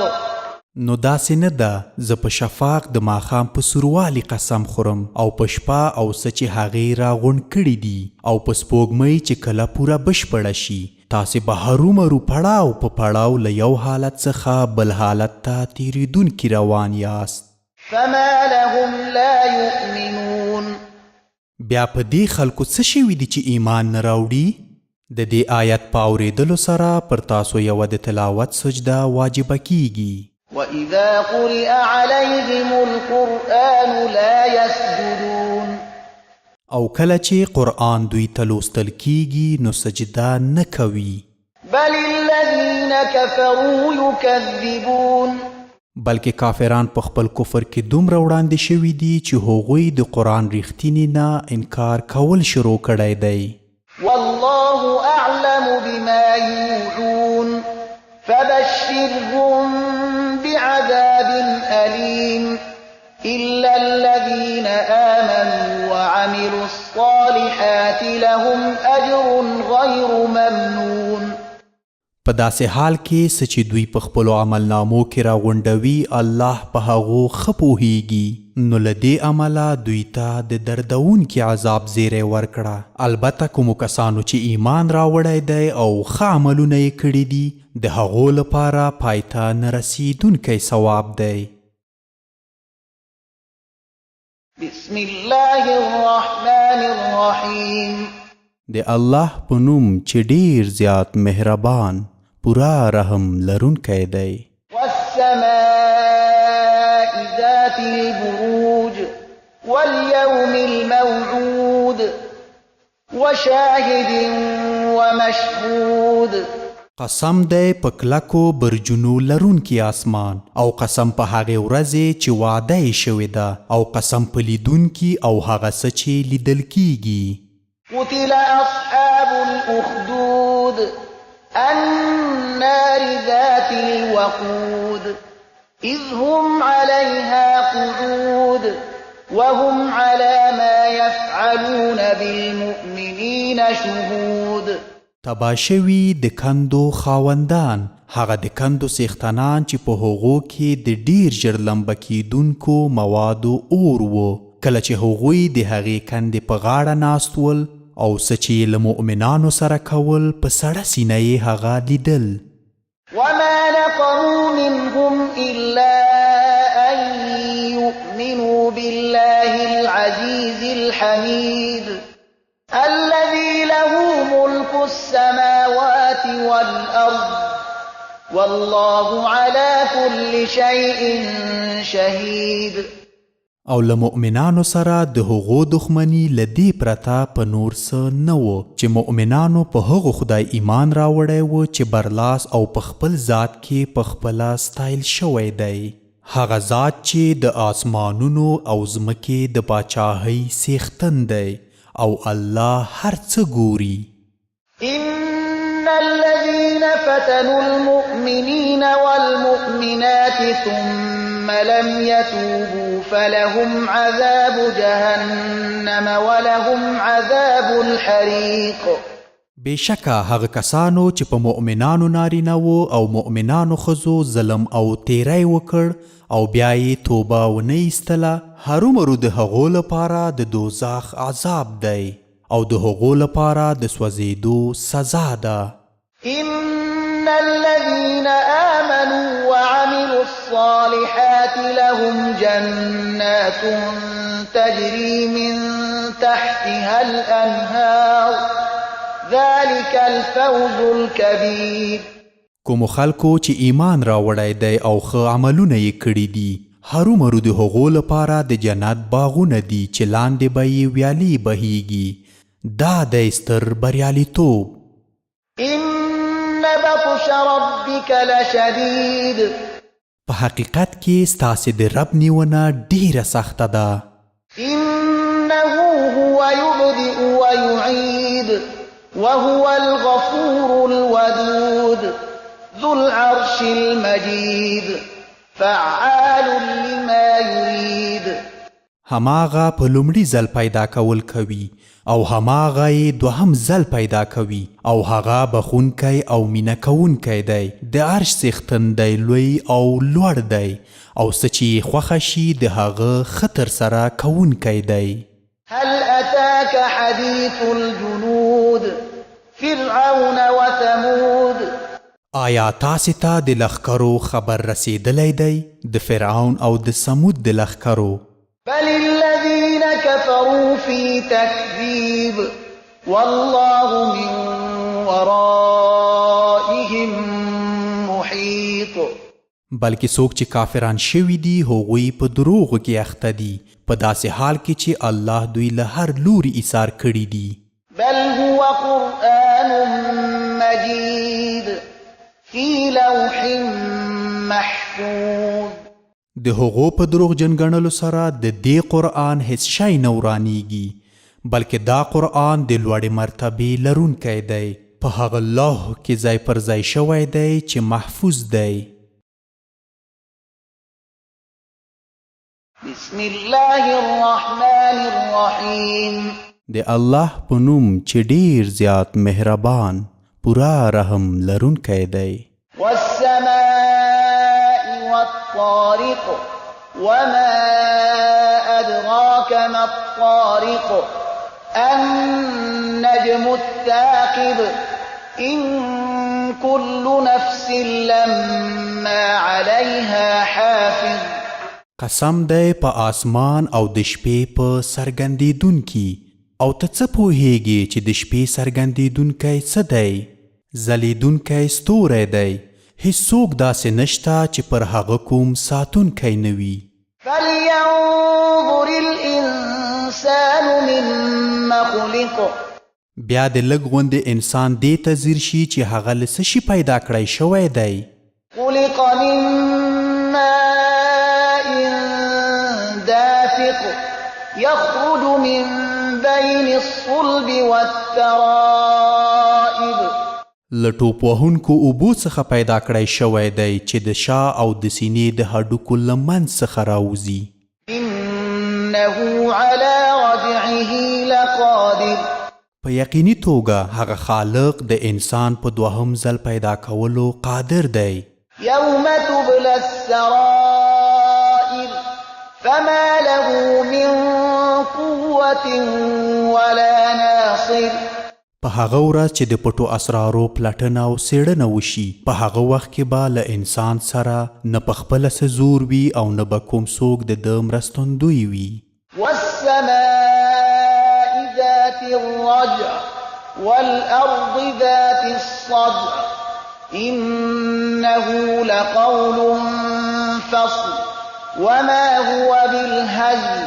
نو داسې نه ده، زه په شفق د ماښام په سوروالي قسم خورم، او په شپه او څه چې هغې راغونډ کړي دي، او په سپوږمۍ چې کله پوره بشپړه شي، تاسې به هرومرو پړاو په پړاو له یو حالت څخه بل حالت ته تېرېدونکي روان یاست. فما لهم لا يؤمنون. بیا په دې خلکو څه شوي دي چې ایمان نه راوړي؟ د دې آیت په اورېدلو سره پر تاسو یوه د تلاوت سجده واجبه کیږي. وإذا قرئ عليهم القرآن لا يسجدون. او کله چې قرآن دوی ته لوستل کیږي نو سجده نه کوي. بل الذين كفروا يكذبون. بلکې کافران په خپل کفر کې دومره وړاندې شوي دي چې هغوی د قرآن رښتیني نه انکار کول شروع کړی دی. والله أعلم بما يوعون فبشرهم بعذاب أليم إلا الذين آمنوا وعملوا الصالحات لهم أجر غير ممنون. په داسې حال کې څه چې دوی په خپلو عملنامو کې راغونډوي الله په هغو ښه پوهیږي، نو له دې امله دوی ته د دردونکي عذاب زیری ورکړه. البته کومو کسانو چې ایمان راوړی دی او ښه عملونه یې کړي دي، د هغو لپاره پای ته نه رسېدونکی ثواب دی. بسم الله الرحمن الرحیم. د الله په نوم چې ډیر زیات مهربان، پوره رحم لرونکی دی. والسماء ذات البروج واليوم الموعود وشاهد ومشهود. قسم دی په کلکو برجونو لرونکي آسمان، او قسم په هغې ورځې چې وعده یې شوې ده، او قسم په لیدونکي او هغه څه چې لیدل کیږي. قتل أصحاب الأخدود النار ذات الوقود إذ هم عليها قعود وهم على ما يفعلون بالمؤمنين شهود. تباه شوي د کندو خاوندان، هغه د کندو څښتنان چې په هغو کې د ډېر ژر لمبه کېدونکو موادو اور و، کله چې هغوی د هغې کندې په غاړه ناست ول او څه چې یې له مؤمنانو سره کول په سړه سینه یې هغه لیدل. وما نقموا منهم إلا أن يؤمنوا بالله العزيز الحميد الذي له ملك السماوات والأرض والله على كل شيء شهيد. او له مؤمنانو سره د هغو دښمني له دې پرته په نور څه نه وه چې مؤمنانو په هغه خدای ایمان راوړی و چې برلاس او په خپل ذات کې په خپله ستایل شوی دی، هغه ذات چې د آسمانونو او ځمکې د پاچاهۍ څښتن دی او الله هر څه ګوري. إن الذين فتنوا المؤمنين والمؤمنات ثم لم يتوبوا فلهم عذاب جهنم ولهم عذاب الحريق. بېشکه هغه کسانو چې په مؤمنانو نارینه وو او مؤمنانو ښځو ظلم او تیری وکړ او بیا یې توبه ونه ایستله، هرومرو د هغو لپاره د دوزخ عذاب دی او د هغو لپاره د سوځېدو سزا ده. إن الذين آمنوا وعملوا الصالحات لهم جنات تجري من تحتها الأنهار ذلك الفوز الكبير. کومو خلکو چې ایمان راوړی دی او ښه عملونه یې کړي دي، هرومرو د هغو لپاره د جنت باغونه دي چې لاندې به یې ویالې بهیږي، دا دی ستر بریالیتوب. إن بطش ربك لشديد. په حقیقت کې ستاسې د رب نیونه ډیره سخته ده. إنه هو يبدئ ويعيد وهو الغفور الودود ذو العرش المجيد فعال لما يريد. هماغه په لومړي ځل پیدا کول کوي او هماغه یې دوهم ځل پیدا کوي، او هغه بخښونکی او مینه کوونکی دی، د عرش څښتن دی، لوی او لوړ دی، او څه چې یې خوښه شي د هغه ښه ترسره کوونکی دی. هل أتاك حديث الجنود فرعون وثمود. آیا تاسې ته د لښکرو خبر رسېدلی دی، د فرعون او د ثمود د لښکرو؟ بل الذين كفروا في تكذيب والله من ورائهم محيط. بلکې څوک چې کافران شوي دي هغوی په دروغو کې اخته دي، په داسې حال کې چې الله دوی له هر لوري ایسار کړي دي. بل هو قرآن مجيد في لوح محفوظ. د هغو په دروغجن ګڼلو سره د دې قرآن هیڅ شی نه ورانیږي، بلکې دا قرآن د لوړې مرتبې لرونکی دی، په هغه لوح کې ځای پر ځای شوی دی چې محفوظ دی. بسم الله الرحمن الرحیم. د الله په نوم چې ډیر زیات مهربان پوره رحم لرونکی دی. والسماء والطارق وما أدراك ما الطارق النجم الثاقب إن كل نفس لما عليها حافظ. قسم دی په آسمان او د شپې په څرګندېدونکي، او ته څه پوهیږې چې د شپې څرګندېدونکی څه دی؟ ځلېدونکی ستوری دی، هیڅوک داسې نشته چې پر هغه کوم ساتونکی نه وي. فلينظر الإنسان مما خلق. بیا د لږ غوندې انسان دې ته ځیر شي چې هغه له څه شي پیدا کړی شوی دی. خلق من ماء دافق يخرج من بين الصلب والترائب. له ټوپ وهونکو اوبو څخه پیدا کړی شوی دی چې د شا او د سینې د هډوکو له منځ څخه راوځي. انه علی رجعه لقادر. په یقیني توګه هغه خالق د انسان په دوهم ځل پیدا کولو قادر دی. یوم تبلی السرائر فما له من قوة ولا ناصر. په هغه ورځ چې د پټو اسرارو پلټنه او څېړنه وشي، په هغه وخت کې به له انسان سره نه په خپله څه زور وي او نه به کوم څوک د ده مرستندوی وي. والسماء ذات الرجع والأرض ذات الصدع إنه لقول فصل وما هو بالهزل.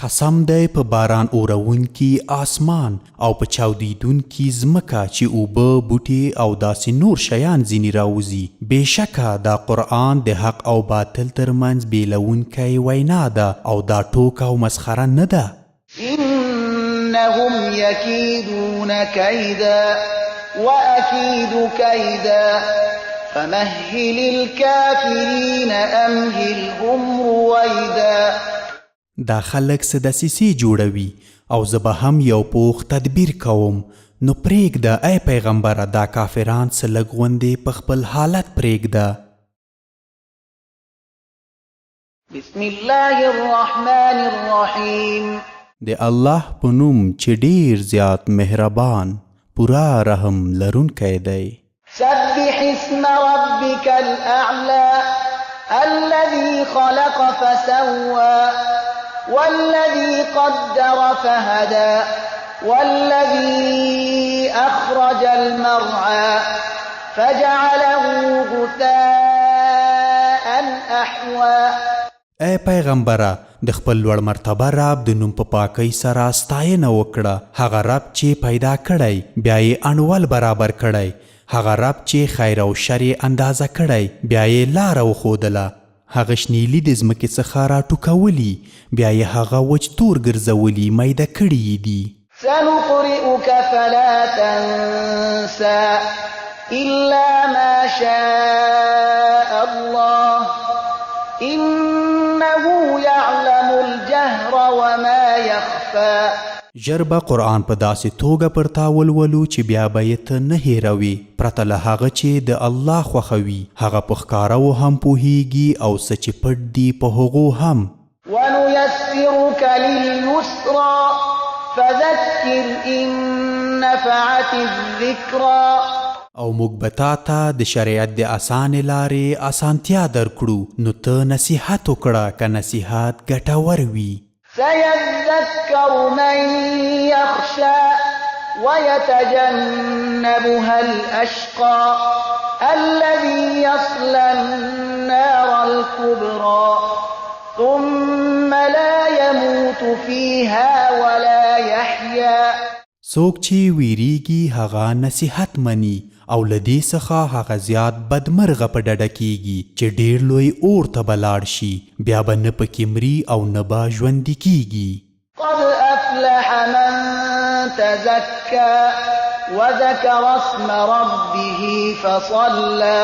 قسم دی په باران اورونکي آسمان او په چاودیدونکي ځمکه چې اوبه، بوټي او داسې نور شیان ځینې راوځي، بېشکه دا قرآن د حق او باطل تر منځ بېلوونکی وینا ده او دا ټوکه او مسخره نه ده. انهم یکیدون کیدا واکید کیدا فمهل الکافرین امهلهم رویدا. دا خلک څه دسیسې جوړوي او زه به هم یو پوخ تدبیر کوم، نو پرېږده ای پیغمبره دا کافران څه لږ غوندې په خپل حالت پرېږده. بسم الله الرحمن الرحیم. د الله په نوم چې ډېر زیات مهربان، پوره رحم لرونکی دی. سبح اسم ربک الاعلی الذي خلق فسوى والذي قدر فهدى والذي أخرج المرعى فجعله غثاء أحوى. ای پیغمبره! د خپل لوړ مرتبه رب د نوم په پاکۍ سره ستاینه وکړه، هغه رب چې پیدا کړی، بیا یې انډول برابر کړی، هغه رب چې خیر او شر یې اندازه کړی، بیا یې لاره وښودله، هغه شنیلي د ځمکې څخه راټوکولي، بیا یې هغه وچ تور ګرځولي، میده کړي یې دي. سنقرئک فلا تنسی الا ما شاء الله انه يعلم الجهر وما يخفی. ژر به قرآن په داسې توګه پر تا ولولو چې بیا به یې ته نه هېروې، پرته له هغه چې د الله خوښه وي، هغه په ښکاره وو هم پوهېږي او څه چې پټ دي په هغو هم. ونيسرک لليسری فذکر ان نفعت الذکری. او موږ به تا ته د شریعت د اسانې لارې اسانتیا درکړو، نو ته نصیحت وکړه که نصیحت ګټور وي. سيذکر من یخشی ويتجنبها الاشقی الذي يصلی النار الکبری ثم لا يموت فيها ولا يحيا. څوک چې ویریږي هغه نصیحت مني او له دې څخه هغه زیات بدمرغه په ډډه کیږي چې ډیر لوی اور ته به لاړ شي، بیا به نه پکې مري او نه به ژوندي کیږي. قد افلح من تزکی وذکر اسم ربه فصلی.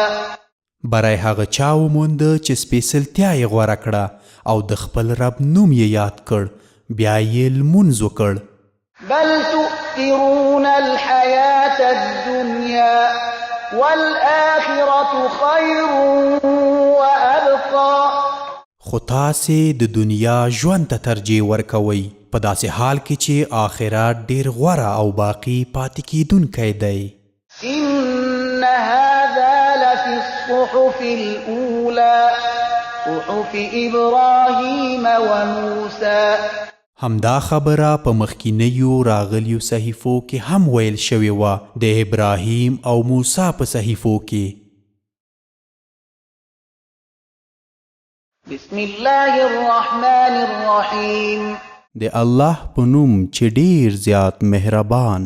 بری هغه چا وموند چې سپېڅلتیا یې غوره کړه او د خپل رب نوم یې یاد کړ، بیا یې لمونځ وکړ. بل تؤثرون الحیاة الدنیا والآخرة خیر وأبقی. خو تاسې د دنیا ژوند ته ترجیح ورکوئ، په داسې حال کې چې آخرت ډېر غوره او باقي پاتې کېدونکی دی. ان هذا لفی الصحف الاولی صحف ابراهیم وموسی. همدا خبره په مخکینیو راغلیو صحیفو کې هم ویل شوې وه، د ابراهیم او موسی په صحیفو کې. بسم الله الرحمن الرحیم. د الله په نوم چې ډېر زیات مهربان،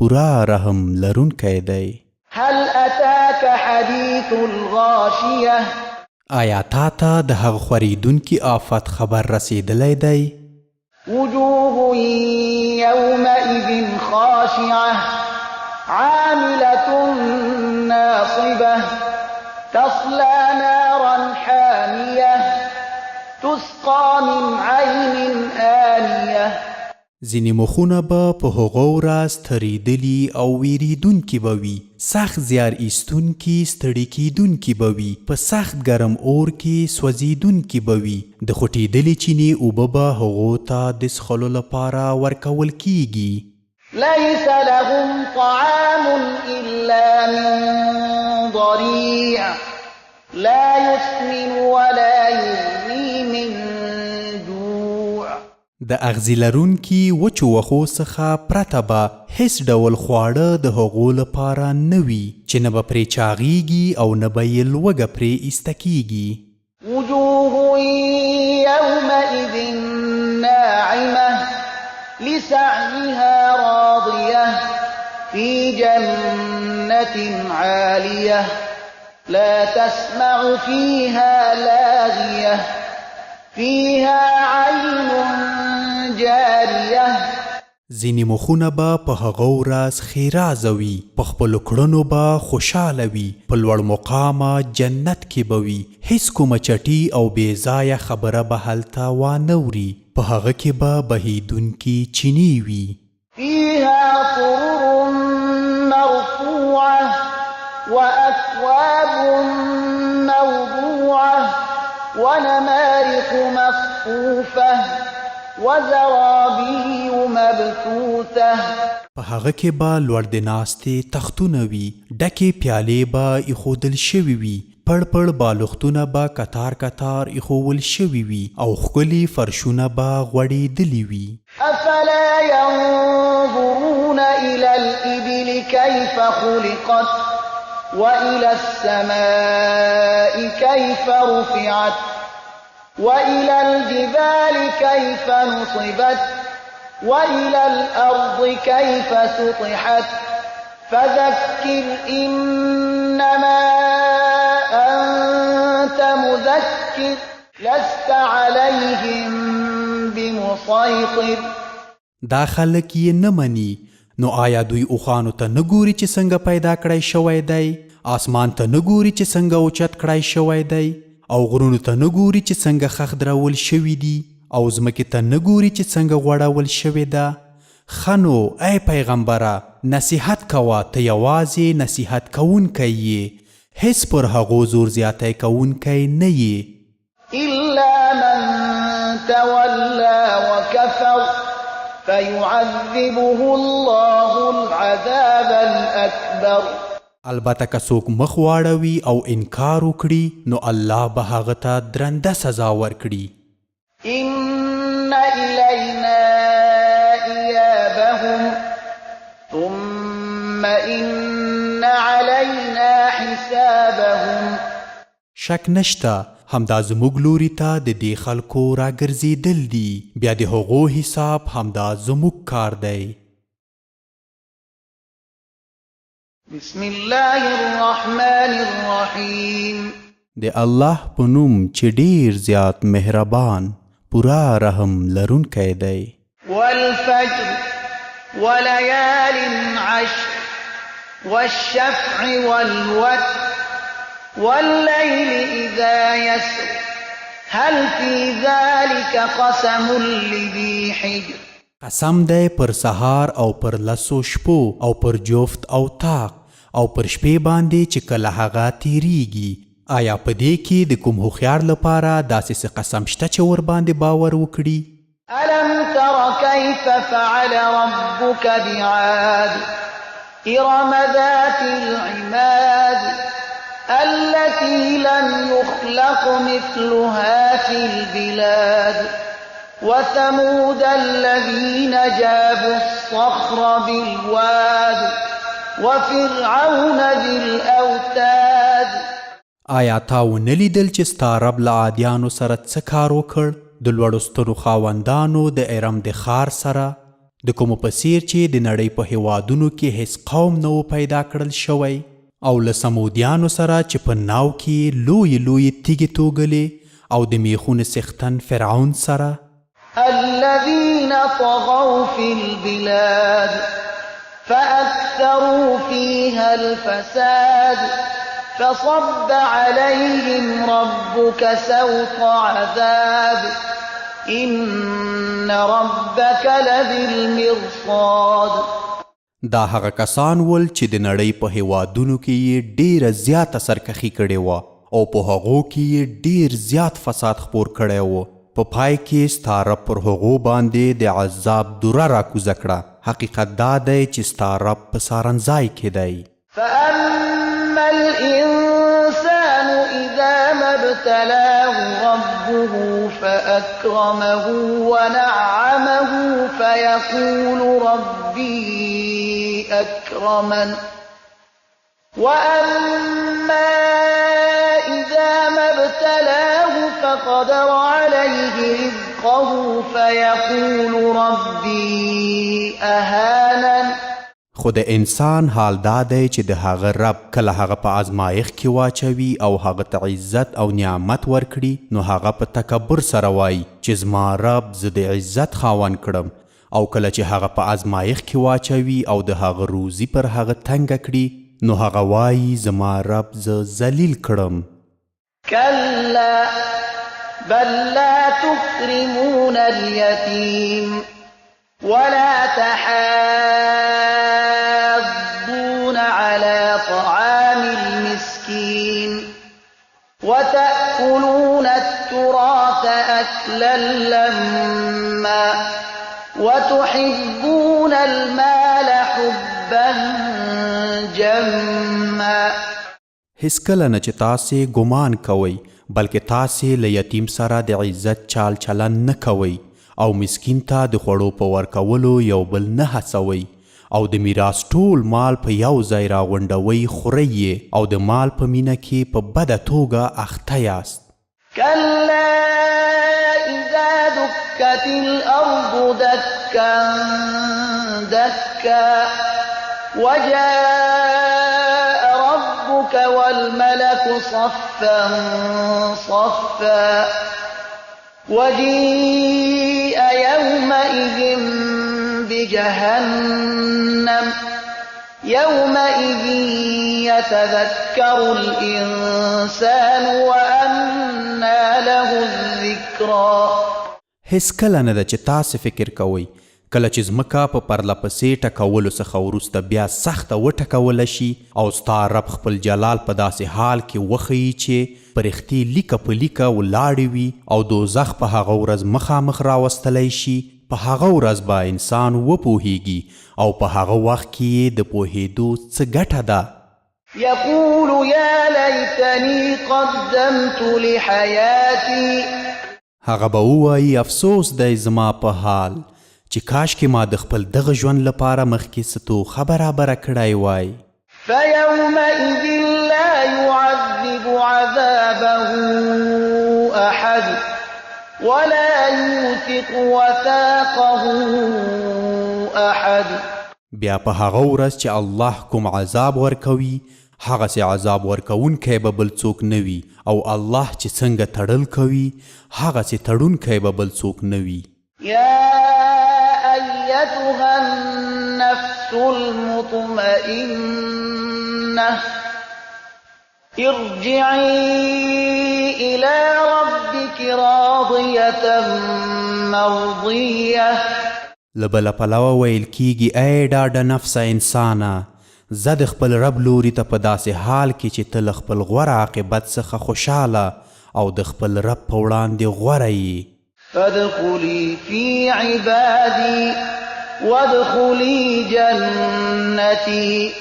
پوره رحم لرونکی دی. هل اتاک حدیث الغاشیة. آیا تا ته د هغه خورېدونکي آفت خبر رسېدلی دی؟ وجوه يومئذ خاشعة عاملة ناصبة تصلى نارا حامية تسقى من عين آنية. ځینې مخونه به په هغه ورځ ترېدلي او وېرېدونکي به وي، سخت زیار ایستونکي ستړي کېدونکي به وي، په سخت ګرم اور کې سوځېدونکي به وي، د خوټېدلې چینې اوبه به هغو ته د څښلو لپاره ورکول کېږي. ليس لهم طعام الا من ضريع لا يسمن ولا يغني من جوع. د اغزي لرونکي وچو وښو څخه پرته به هېڅ ډول خواړه د هغو لپاره نه وي، چې نه به پرې چاغېږي او نه به یې لوږه پرې ایسته کېږي. وجوه يومئذ ناعمة لسعيها راضية في جنة عالية لا تسمع فيها لاغية فيها عين جارية. ځینې مخونه به په هغه ورځ ښېرازه وي، په خپلو کړنو به خوشاله وي، په لوړ مقامه جنت کې به وي، هېڅ کومه چټي او بې ځایه خبره به هلته وانه وري، په هغه کې به بهېدونکې چینې وي. فيها سرر مرفوعة وأكواب موضوعة ونمارق مصفوفة وزرابي مبثوثة. په هغه کې به لوړ د ناستې تختونه وي، ډکې پیالې به ایښودل شوې وي، پړ پړ بالښتونه به کتار کتار ایښوول شوي وي او ښکلي فرشونه به غوړېدلي وي. افلا ينظرون الى الابل كيف خلقت والى السماء كيف رفعت والى الجبال كيف نصبت والى الارض كيف سطحت فذكر انما انت مذكر لست عليهم بمسيطر. دا خلک یې نه مني، نو آیا دوی اوښانو ته نه ګوري چې څنګه پیدا کړای شوی دی، آسمان ته نه ګوري چې څنګه اوچت کړای شوی دی، او غرونو ته نه ګوري چې څنګه ښخ درول شوي دي، او ځمکې ته نه ګوري چې څنګه غوړول شوې ده؟ ښه نو ای پیغمبره نصیحت کوه، ته یوازې نصیحت کوونکی یې، هېڅ پر هغو زور زیاتی کوونکی نه یې. الا من تولى وكفر فيعذبه الله العذاب الأکبر. البته که څوک مخ واړوي او انکار وکړي نو الله به هغه ته درنده سزا ورکړي. ان الینا ایابهم ثم ان علینا حسابهم. شک نشته همدا زموږ لوري ته د دې خلکو راګرځېدل دي، بیا د هغو حساب همدا زموږ کار دی. بسم الله الرحمن الرحیم. د الله په نوم چې ډېر زیات مهربان، پوره رحم لرونکی دی. والفجر وليال عشر والشفع والوتر والليل اذا يسر هل في ذلك قسم لذي حجر. قسم دی پر سهار او پر لسو شپو او پر جفت او طاق او پر شپې باندې چې کله هغه تېرېږي. آیا په دې کې د کوم هوښیار لپاره داسې څه قسم شته چې ورباندې باور وکړي؟ الم تر كيف فعل ربك بعاد إرم ذات العماد التي لم يخلق مثلها في البلاد وثمود الذين جابوا الصخر بالواد وفرعون ذي الأوتاد. آیا تا ونه لیدل چې ستا رب له عادیانو سره څه کار وکړ، د لوړو ستنو خاوندانو د ارم د ښار سره، د کومو په څیر چې د نړۍ په هیوادونو کې هیڅ قوم نه و پیدا کړل شوی، او له ثمودیانو سره چې په ناو کې یې لویې لویې تیږې توږلې، او د میخونو څښتن فرعون سره. الذين طغوا في البلاد فأكثروا فيها الفساد فصب عليهم ربك سوط عذاب إن ربك لبالمرصاد. دا هغه کسان ول چې د نړۍ په هېوادونو کې یې ډېره زیاته سرکښي کړې وه او په هغو کې یې ډېر زیات فساد خپور کړی و، په پای کې ستا رب پر هغو باندې د عذاب دوره راکوزه کړه، حقیقت دا دی چې ستا رب په څارنځای کې دی. فأما الإنسان إذا ما ابتلاه ربه فأكرمه ونعمه فيقول ربي أكرمن وأما إذا ما ابتلاه فقدر عليه رزقه فيقول ربي أهانن. خو د انسان حال دا دی چې د هغه رب کله هغه په ازمایښت کې واچوي او هغه ته عزت او نعمت ورکړي نو هغه په تکبر سره وایي چې زما رب زه د عزت خاوند کړم او کله چې هغه په ازمایښت کې واچوي او د هغه روزي پر هغه تنګه کړي نو هغه وایي زما رب زه ذلیل کړم. کلا بل لا تکرمون الیتیم ولا تحاضون على طعام المسكين وتأكلون التراث أكلا لما وتحبون المال حبا جما. هیڅکله نه چې تاسې ګومان کوئ، بلکې تاسې له یتیم سره د عزت چال چلند نه کوئ او مسکین ته د خوړو په ورکولو یو بل نه هڅوئ او د میراث ټول مال په یو ځای راغونډوئ خورئ یې او د مال په مینه کې په بده توګه اخته یاست. کلا اذا دکت الارض دکا دکا وجاء ربک والملک صفا صفا وجیء یومئذ بجهنم يومئذ يتذكر الإنسان وأنى له الذکری. هېڅکله نه ده چې تاسې فکر کوئ، کله چې ځمکه په پرله پسې ټکولو څخه وروسته بیا سخته وټکوله شي او ستا رب خپل جلال په داسې حال کې وښيي چې پرښتې لیکه په لیکه ولاړې وي او دوزخ په هغه ورځ مخامخ راوستلی شي، په هغه ورځ به انسان وپوهېږي او په هغه وخت کې یې د پوهېدو څه ګټه ده؟ یقول یا لیتنی قدمت لحیاتی. هغه به ووایي، افسوس دی زما په حال، چې کاشکې ما د خپل دغه ژوند لپاره مخکې څه توښه برابره کړی وای. فیومئذ لا یعذب عذابه احد ولا یوثق وثاقه احد. بیا په هغه ورځ چې الله کوم عذاب ورکوي هغسې عذاب ورکوونکی به بل څوک نه وي او الله چې څنګه تړل کوي هغسې تړونکی به بل څوک نه وي. یا ایتها النفس المطمئنة ارجعي إلى ربك راضية مرضية. له بله پلوه ویل کیږي، ای ډاډه نفسه انسانه! ځه د خپل رب لوري ته په داسې حال کې چې ته له خپل غوره عاقبت څخه خوشحاله او د خپل رب په وړاندې غوره یې. فادخلي في عبادي وادخلي جنتي.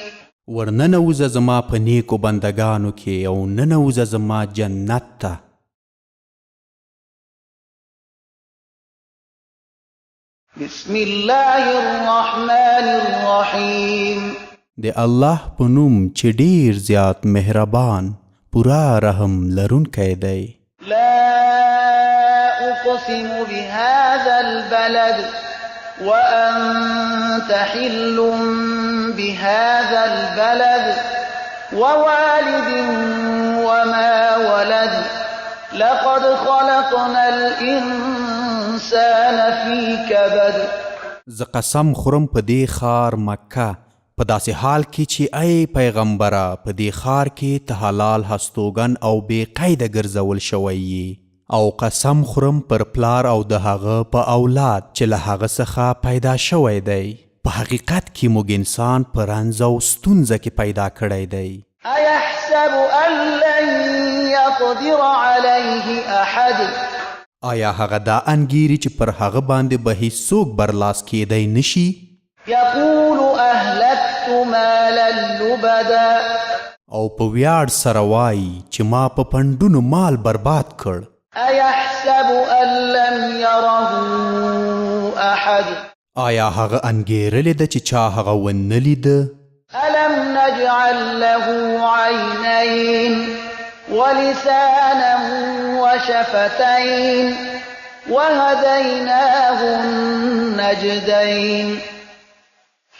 ورننوځه زما په نیکو بندګانو کې او ننوځه زما جنت ته. بسم الله الرحمن الرحیم. د الله په نوم چې ډیر زیات مهربان پوره رحم لرونکی دی. لا اقسم بهذا البلد وأنت حل بهذا البلد ووالد وما ولد لقد خلقنا الإنسان في كبد. زه قسم خورم په دې ښار، مکه، په داسې حال کې چې ای پیغمبره په دې ښار کې ته حلال هستوګن او بې قیده ګرځول شوی یې، او قسم خورم پر پلار او د هغه په اولاد چې له هغه څخه پیدا شوی دی، په حقیقت کې موږ انسان په رنځ او ستونزه کې پیدا کړی دی. أيحسب أن لن يقدر عليه أحد. آیا هغه دا انګیري چې پر هغه باندې به هیڅوک برلاس کیدی نشي؟ يقول أهلكت مالا لبدا. او په ویاړ سره وایي چې ما په پندونو مال برباد کړ. أيحسب أن لم يره أحد. آیا هغه انګیرلې ده چې چا هغه ونه لیده؟ ألم نجعل له عينين ولسانا وشفتين وهديناه النجدين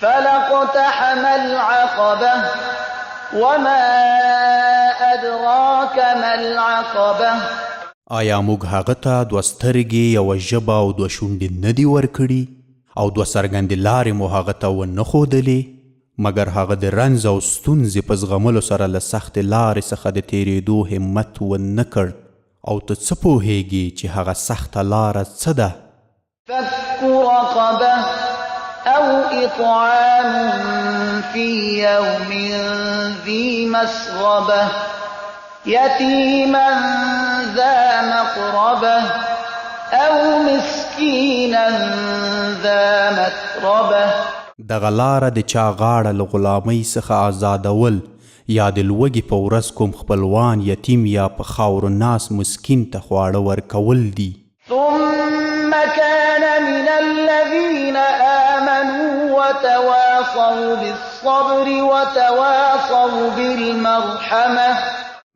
فلاقتحم العقبة وما أدراك ما العقبة. آیا موږ هغه ته دوه سترګې، یوه ژبه او دوه شونډې نه دي ورکړي او دوه څرګندې لارې مو هغه ته ونه ښودلې؟ مګر هغه د رنځ او ستونزې په زغملو سره له سختې لارې څخه د تېرېدو همت ونه کړ. او ته څه پوهېږې چې هغه سخته لاره څه ده؟ فك رقبة أو إطعام في يوم ذي مسغبة يتيما ذا مقربة أو مسكينا ذا متربة. دغه لاره د چا غاړه له غلامۍ څخه ازادول یا د لوږې په ورځ کوم خپلوان یتیم یا په خاورو ناست مسکین ته خواړه ورکول دي. ثم كان من الذين آمنوا وتواصوا بالصبر وتواصوا بالمرحمة.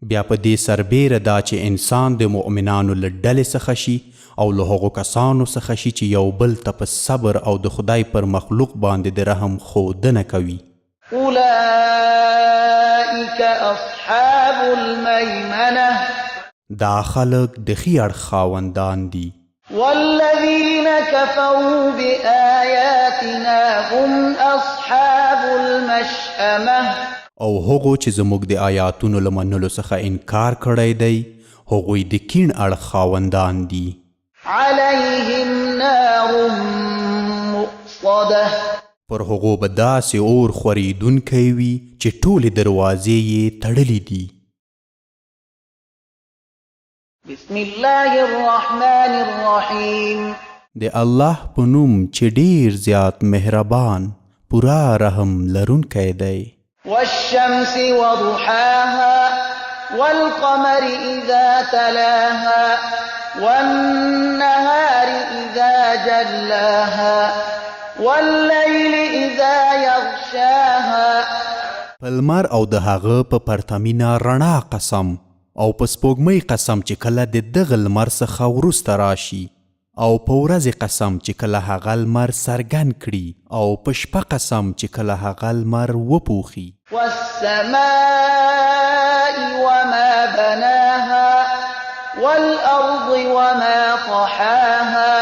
بیا په دې سربېره دا چې انسان د مؤمنانو له ډلې څخه شي او له هغو کسانو څخه شي چې یو بل ته په صبر او د خدای پر مخلوق باندې د رحم ښودنه کوي. أولئك أصحاب الميمنة. دا خلک د ښي اړخ خاوندان دي. والذين كفروا بآياتنا هم أصحاب المشأمة. او هغو چې زموږ د آیاتونو له منلو څخه انکار کړی دی، هغوی د کیڼ اړخ خاوندان دي. عليهم نار مؤصدة. پر هغو به داسې اور خورېدونکی وي چې ټولې دروازې یې تړلې دي. بسم الله الرحمن الرحيم. د الله په نوم چې ډیر زیات مهربان، پوره رحم لرونکی دی. والشمس وضحاها والقمر إذا تلاها والنهار إذا جلاها والليل إذا يغشاها. په لمر او د هغه په پرتمینه رڼا قسم، او په سپوږمۍ قسم چې کله د دغه لمر څخه وروسته راشي، او په ورځې قسم چې کله هغه لمر څرګند کړي، او په شپه قسم چې کله هغه لمر وپوښي. والسماء وما بناها والأرض وما طحاها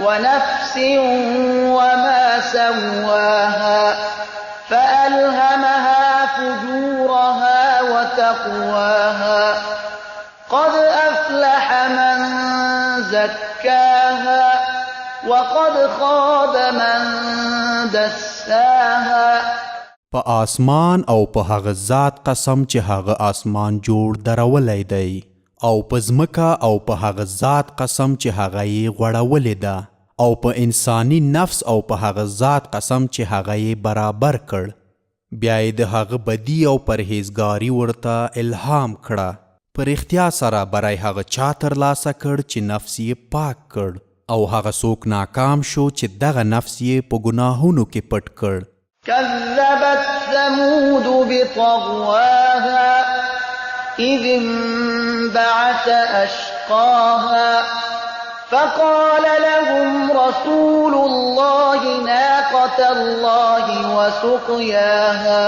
ونفس وما سواها فألهمها فجورها وتقواها قد أفلح من زكاها وقد خاب من دساها. په آسمان او په هغه ذات قسم چې هغه آسمان جوړ درولی دی، او په ځمکه او په هغه ذات قسم چې هغه یې غوړولې ده، او په انساني نفس او په هغه ذات قسم چې هغه یې برابر کړ، بیا یې د هغه بدي او پرهیزګاري ورته الهام کړه. په رښتیا سره بری هغه چا ترلاسه کړ چې نفس یې پاک کړ، او هغه څوک ناکام شو چې دغه نفس یې په ګناهونو کې پټ کړ. كذبت ثمود بطغواها إذ انبعث أشقاها فقال لهم رسول الله ناقة الله وسقياها.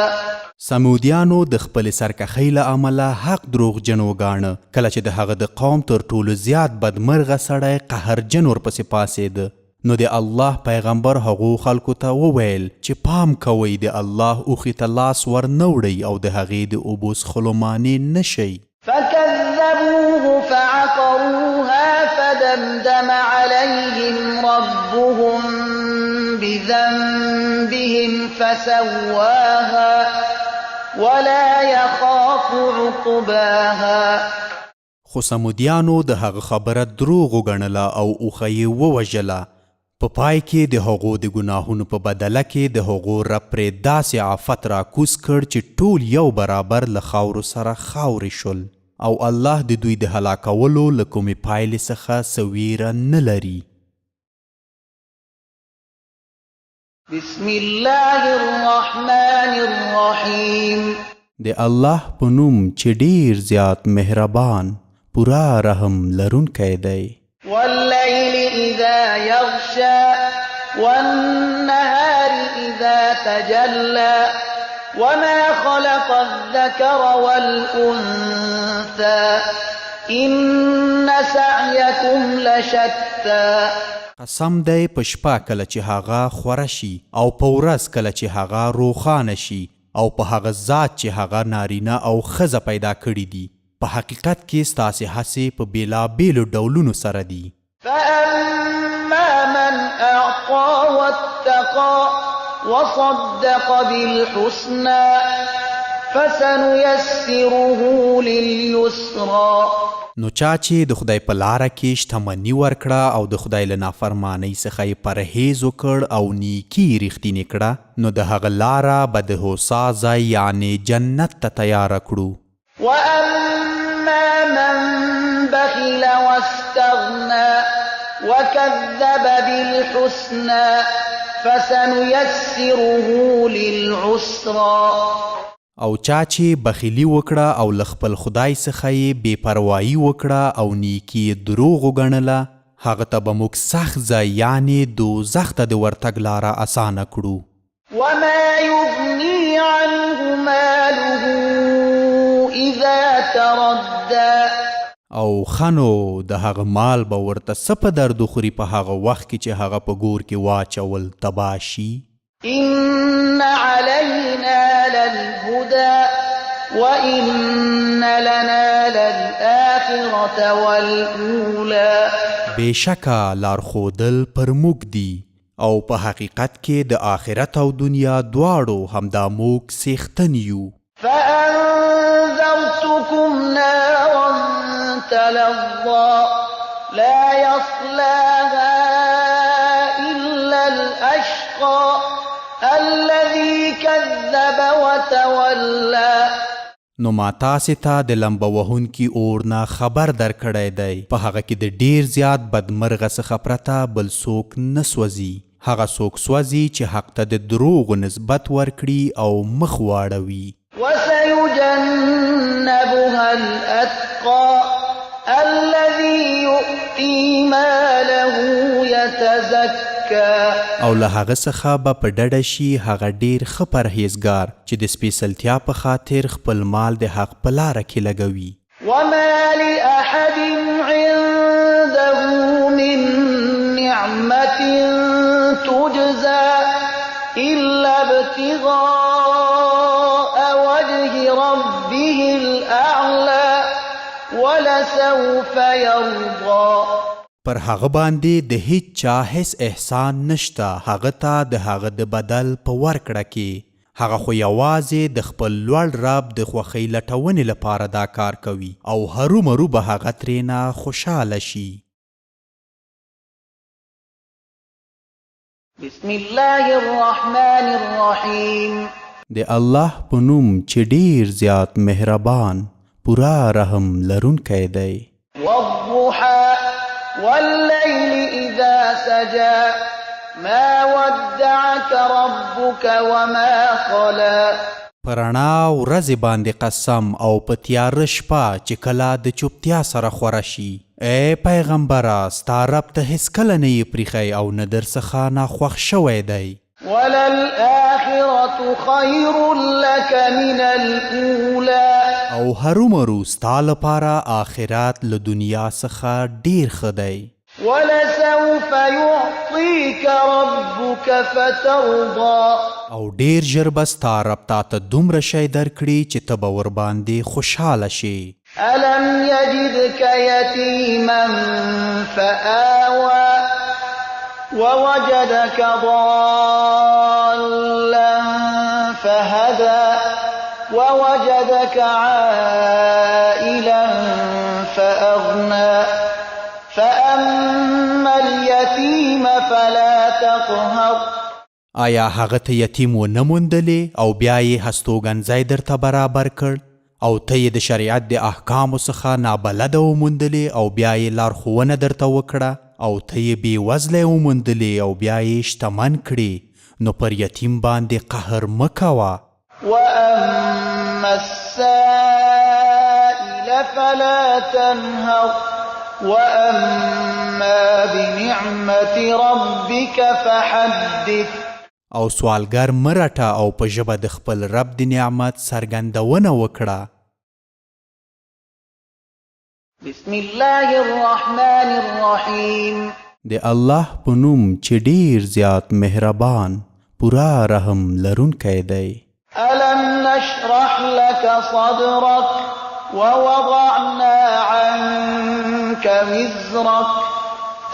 ثمودیانو د خپلې سرکښۍ له امله حق دروغجن وګاڼه، کله چې د هغه د قوم تر ټولو زیات بدمرغه سړی قهرجن ورپسې پاڅېده، نو د الله پیغمبر هغو خلکو ته وویل چې پام کوئ د الله اوښې ته لاس ور نه وړئ او د هغې د اوبو څښلو مانع نه شئ. فکذبوه فعقروها فدمدم علیهم ربهم بذنبهم فسواها ولا یخاف عقباها. خو ثمودیانو د هغه خبره دروغ وګڼله او اوښه یې ووژله. په پای کې د هغو د ګناهونو په بدله کې د هغو رب پرې داسې آفت راکوز کړ چې ټول یو برابر له خاورو سره خاورې شول او الله د دوی د هلاکولو له کومې پایلې څخه څه ویره نه لري. بسم الله الرحمن الرحیم. د الله په نوم چې ډېر زیات مهربان، پوره رحم لرونکی دی. واللیل اذا یغشی والنهار اذا تجلی وما خلق الذکر والانثی ان سعیکم لشتی. قسم دی په شپه کله چې هغه خوره شي او په ورځ کله چې هغه روښانه شي او په هغه ذات چې هغه نارینه او ښځه پیدا کړي دي، په حقیقت کې ستاسې هڅې په بېلابېلو ډولونو سره دي. فأما من أعطى واتقى وصدق بالحسنى فسنيسره لليسرى. نو چا چې د خدای په لاره کې شتمني ورکړه او د خدای له نافرمانۍ څخه یې پرهېز وکړ او نیکي یې رښتینې کړه، نو د هغه لاره به د هوسا ځای یعنې جنت ته تیاره کړو. وأما من بخل واستغنى وكذب بالحسنى فسنيسره للعسرى. او چا چې بخیلي وکړه او له خپل خدای څخه یې بې پروايي وکړه او نیکي یې دروغ وګڼله، هغه ته به موږ سخت ځای یعنې دوزخ ته د ورتګ لاره اسانه کړو. وما یغنی عنه ماله اذا تردی. او ښه نو د هغه مال به ورته څه په درد وخوري په هغه وخت کې چې هغه په ګور کې واچول تباه شي. إن علينا للهدى وإن لنا للآخرة والأولى. بېشکه لارښودل پر موږ دي او په حقیقت کې د آخرت او دنیا دواړو همدا موږ څښتن یو. فأنذرتكم نارا تلظى لا يصلاها إلا الأشقى الذي كذب وتولى. نو ما تاسې ته د لمبه وهونکي اور نه خبر درکړی دی، په هغه کې د ډیر زیات بدمرغه څخه پرته بل څوک نه سوځي، هغه څوک سوځي چې حق ته د دروغو نسبت ورکړي او مخ واړوي. وسيجنبها الأتقى الذي يؤتي ماله يتزكى. او له هغه څخه به په ډډه شي هغه ډیر ښه پرهیزګار چې د سپېڅلتیا په خاطر خپل مال د حق په لاره کې لګوي. وما لأحد عنده من نعمة تجزى إلا ابتغاء وجه ربه الأعلى ولسوف يرضى. پر هغه باندې د هیڅ چا هیڅ احسان نشته هغه ته د هغه د بدل په ورکړه کې، هغه خو یوازې د خپل لوړ رب د خوښۍ لټونې لپاره دا کار کوي او هرومرو به هغه ترېنه خوشحاله شي. بسم الله الرحمن الرحیم. د الله په نوم چې ډیر زیات مهربان، پوره رحم لرونکی دی. والضحى والليل إذا سجى ما ودعك ربك وما قلى. په رڼا ورځې باندې قسم او په تیاره شپه چې کله د چوپتیا سره خوره شي. ای پیغمبره! ستا رب ته هېڅکله نه یې پریښی او نه درڅخه ناخوښ شوی دی. وللآخرة خیر لک من الأولی. او هرومرو ستا لپاره آخرت له دنیا څخه ډېر ښه دی. ولسوف يعطيک ربک فترضی. او ډېر ژر به ستا رب تاته دومره شی درکړي چې ته به ورباندې خوشحاله شې. ألم يجدک يتيما فآوی ووجدک ضالا فهدی ووجدک عائلا فأغنی فأما اليتيم فلا تقهر. آیا هغه ته یتیم ونه موندلې او بیا یې هستوګنځی درته برابر کړ او ته یې د شریعت د احکامو څخه نابلده وموندلې او بیا یې لارښوونه درته وکړه او ته یې بې وزلی وموندلې او بیا یې شتمن کړې، نو پر یتیم باندې قهر مه کوه. واما السائل فلا تنهر واما بنعمة ربك فحدث. او سوالګر مه رټه او په ژبه د خپل رب د نعمت څرګندونه وکړه. بسم الله الرحمن الرحیم. د الله په نوم چې ډېر زیات مهربان، پوره رحم لرونکی دی. الم نشرح لک صدرک ووضعنا عنک وزرک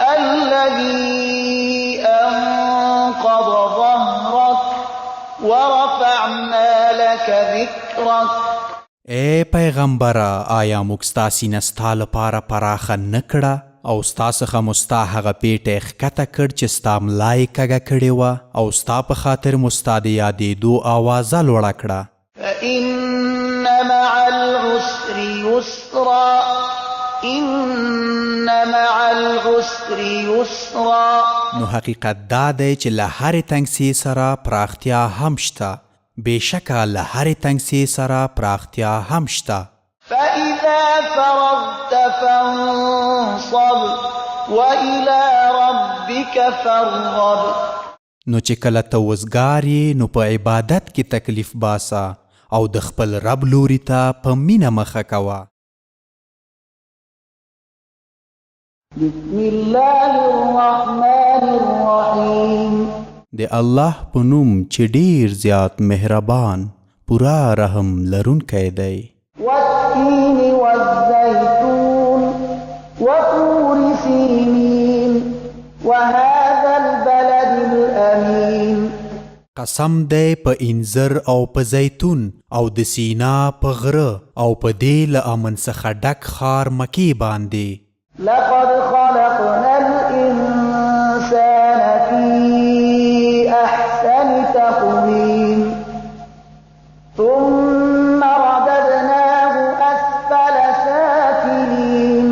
الذی انقض ظهرک ورفعنا لک ذکرک. ای پیغمبره! آیا موږ ستا سینه ستا لپاره پراخه نه کړه او ستا څخه مو ستا هغه پېټی ښکته کړ چې ستا ملا یې کږه کړې وه او ستا په خاطر مو ستا د یادېدو آوازه لوړه کړه. فإن مع العسر یسرا إن مع العسر یسرا. نو حقیقت دا دی چې له هرې تنګسې سره پراختیا هم شته، بېشکه له هرې تنګسې سره پراختیا هم شته. فإذا فرغت فانصب وإلی ربک فارغب. نو چې کله ته وزګار یې نو په عبادت کې تکلیف باسه او د خپل رب لوري ته په مینه مخه کوه. بسم الله الرحمن الرحیم. د الله په نوم چې ډېر زیات مهربان، پوره رحم لرونکی دی. والتین والزیتون وطور سینین وهذا البلد الامین. قسم دی په انځر او په زیتون او د سینا په غره او په دې له امن څخه ډک ښار مکې باندې. لقد خلقنا الانسان فی احسن تقویم ثم رددناه اسفل سافلین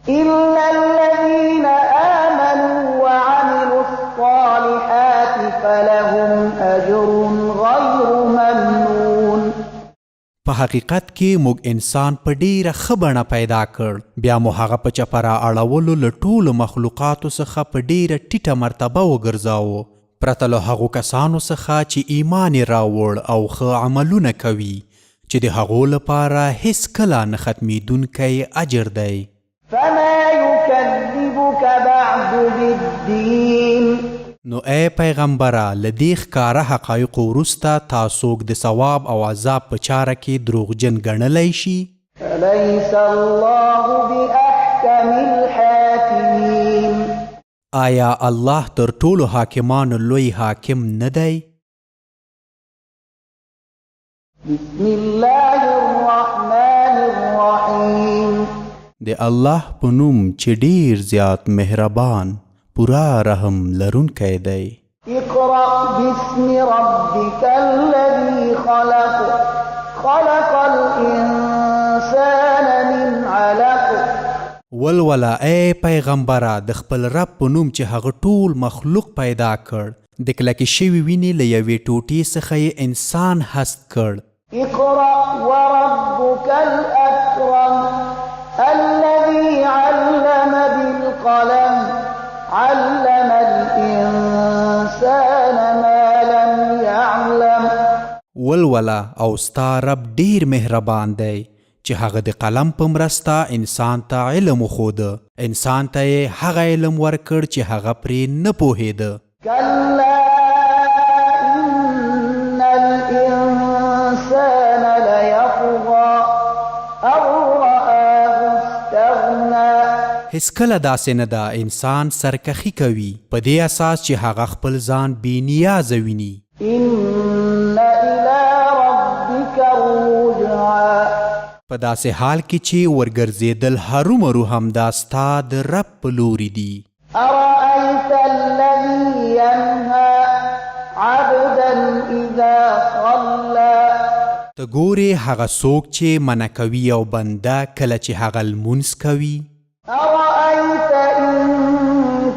الا الذین آمنوا وعملوا الصالحات فلهم اجر غیر ممنون. په حقیقت کې موږ انسان په ډېره ښه بڼه پیدا کړ، بیا مو هغه په چپه را اړولو له ټولو مخلوقاتو څخه په ډېره ټیټه مرتبه وګرځاوه، پرته له هغو کسانو څخه چې ایمان یې راوړ او ښه عملونه کوي، چې د هغو لپاره هېڅکله نه ختمېدونکی اجر دی. فما یکذبک بعد بالدین. نو ای پیغمبره! له دې ښکاره حقایقو وروسته تا څوک د ثواب او عذاب په چاره کې دروغجن ګڼلی شي؟ الیس الله باحکم الحاکمین. آیا الله تر ټولو حاکمانو لوی حاکم نه دی؟ بسم الله الرحمن الرحیم. د الله په نوم چې ډېر زیات مهربان، پوره رحم لرونکی دی. اقرأ باسم ربک الذی خلق، خلق الانسان من علق. ولوله ای پیغمبره د خپل رب په نوم چې هغه ټول مخلوق پیدا کړ، د کلکې شوې وینې له یوې ټوټې څخه یې انسان هست کړ. اقرأ وربک الاکرم الذی علم. بالقلم علم الإنسان ما لم يعلم. ولوله او ستا رب ډیر مهربان دی چې هغه د قلم په مرسته انسان ته علم وښوده، انسان ته یې هغه علم ورکړ چې هغه پرې نه پوهېده. كلا إن الإنسان ليطغى أن رآه استغنى. هیڅکله داسې نه ده، انسان سرکښي کوي په دې اساس چې هغه خپل ځان بې نیازه ویني. إن إلى ربك الرجعى. په داسې حال کې چې ورګرځېدل هرومرو همدا ستا د رب په لوري دي. أرأيت الذي ينهى عبدا إذا صلى. ته ګورې هغه څوک چې منع کوي یو بنده کله چې هغه لمونځ کوي؟ أرأيت إن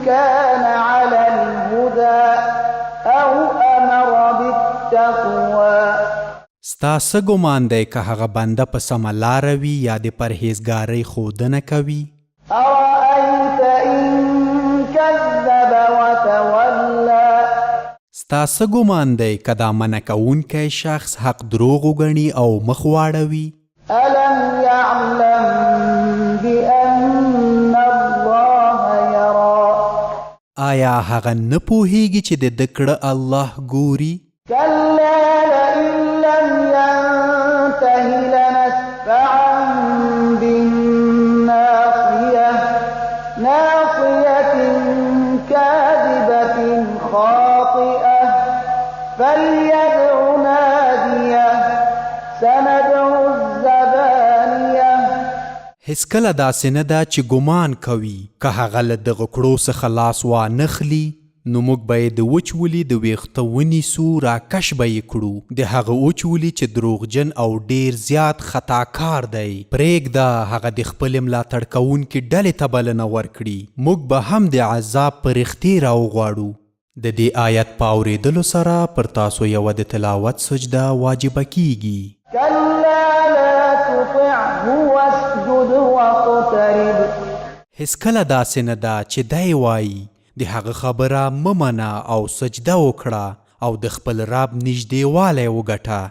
كان على الهدى أو أمر بالتقوى. ستا څه ګمان دی که هغه بنده په سمه لاره وي یا د پرهیزګارۍ ښودنه کوي؟ أرأيت إن كذب وتولى. ستا څه ګمان دی که دا منع کوونکی شخص حق دروغ وګڼي او مخ واړوي؟ ألم يعلم بأن الله يرى. آیا هغه نه پوهیږي چې د ده کړه الله ګوري؟ كلا لئن لم ينته لنسفعا بالناصية ناصية كاذبة خاطئة فليدع ناديه سندع الزبانية. هیڅکله داسې نه ده چې ګمان کوي که هغه له دغه کړو څخه لاس وانخلي نو موږ به یې د وچ ولي د ویښته ونیسو، راکش به یې کړو، د هغه وچ ولي چې دروغجن او ډیر زیات خطاکار دی. پرېږده هغه د خپلې ملاتړ کوونکې ډلې ته بلنه ورکړي، موږ به هم د عذاب پرښتې راوغواړو. د دې آیت په اورېدلو سره پر تاسو یوه د تلاوت سجده واجبه کیږي. كلا لا تطعه واسجد واقترب. هیڅکله داسې نه ده چې دی وایي د هغه خبره مه منه او سجده وکړه او د خپل رب نږدېوالی وګټه.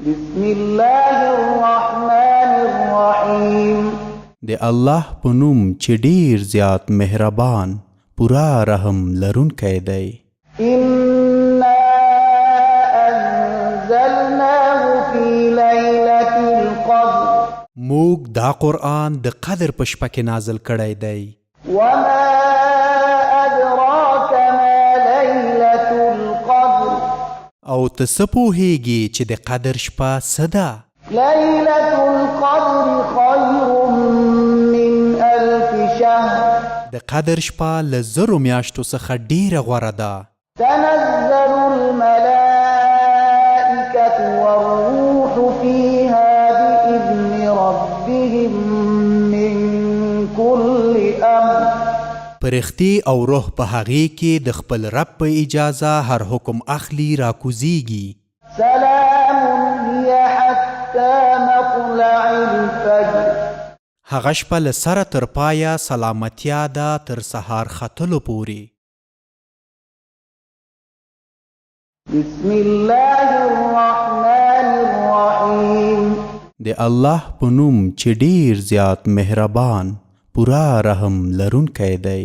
بسم الله الرحمن الرحیم. د الله په نوم چې ډیر زیات مهربان پوره رحم لرونکی دی. إنا أنزلناه في ليلة القدر. موږ دا قرآن د قدر په شپه کې نازل کړی دی. وما أدراك ما ليلة القدر. او ته څه پوهیږې چې د قدر شپه څه ده؟ ليلة القدر خير من ألف شهر. د قدر شپه له 1000 میاشتو څخه ډیره غوره ده. تنزل الملائكة والروح فيها بإذن ربهم من كل أمر. پرښتې او روح په هغې کې د خپل رب په اجازه هر حکم اخلي راکوزیږي. سلام هي حتى مطلع الفجر. هغه شپه له سره تر پایه سلامتیا ده تر سهار ختلو پورې. بسم الله الرحمن الرحیم. د الله په نوم چې ډیر زیات مهربان پوره رحم لرونکی دی.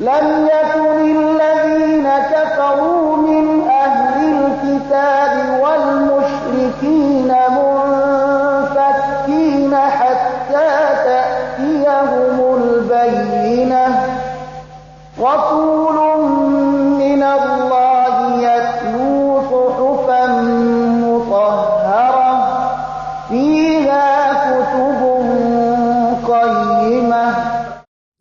لم يكن الذين كفروا من أهل الكتاب والمشركين منفكين حتى تأتيهم البينة رسول من الله يتلو صحفا مطهرة فيها كتب قيمة.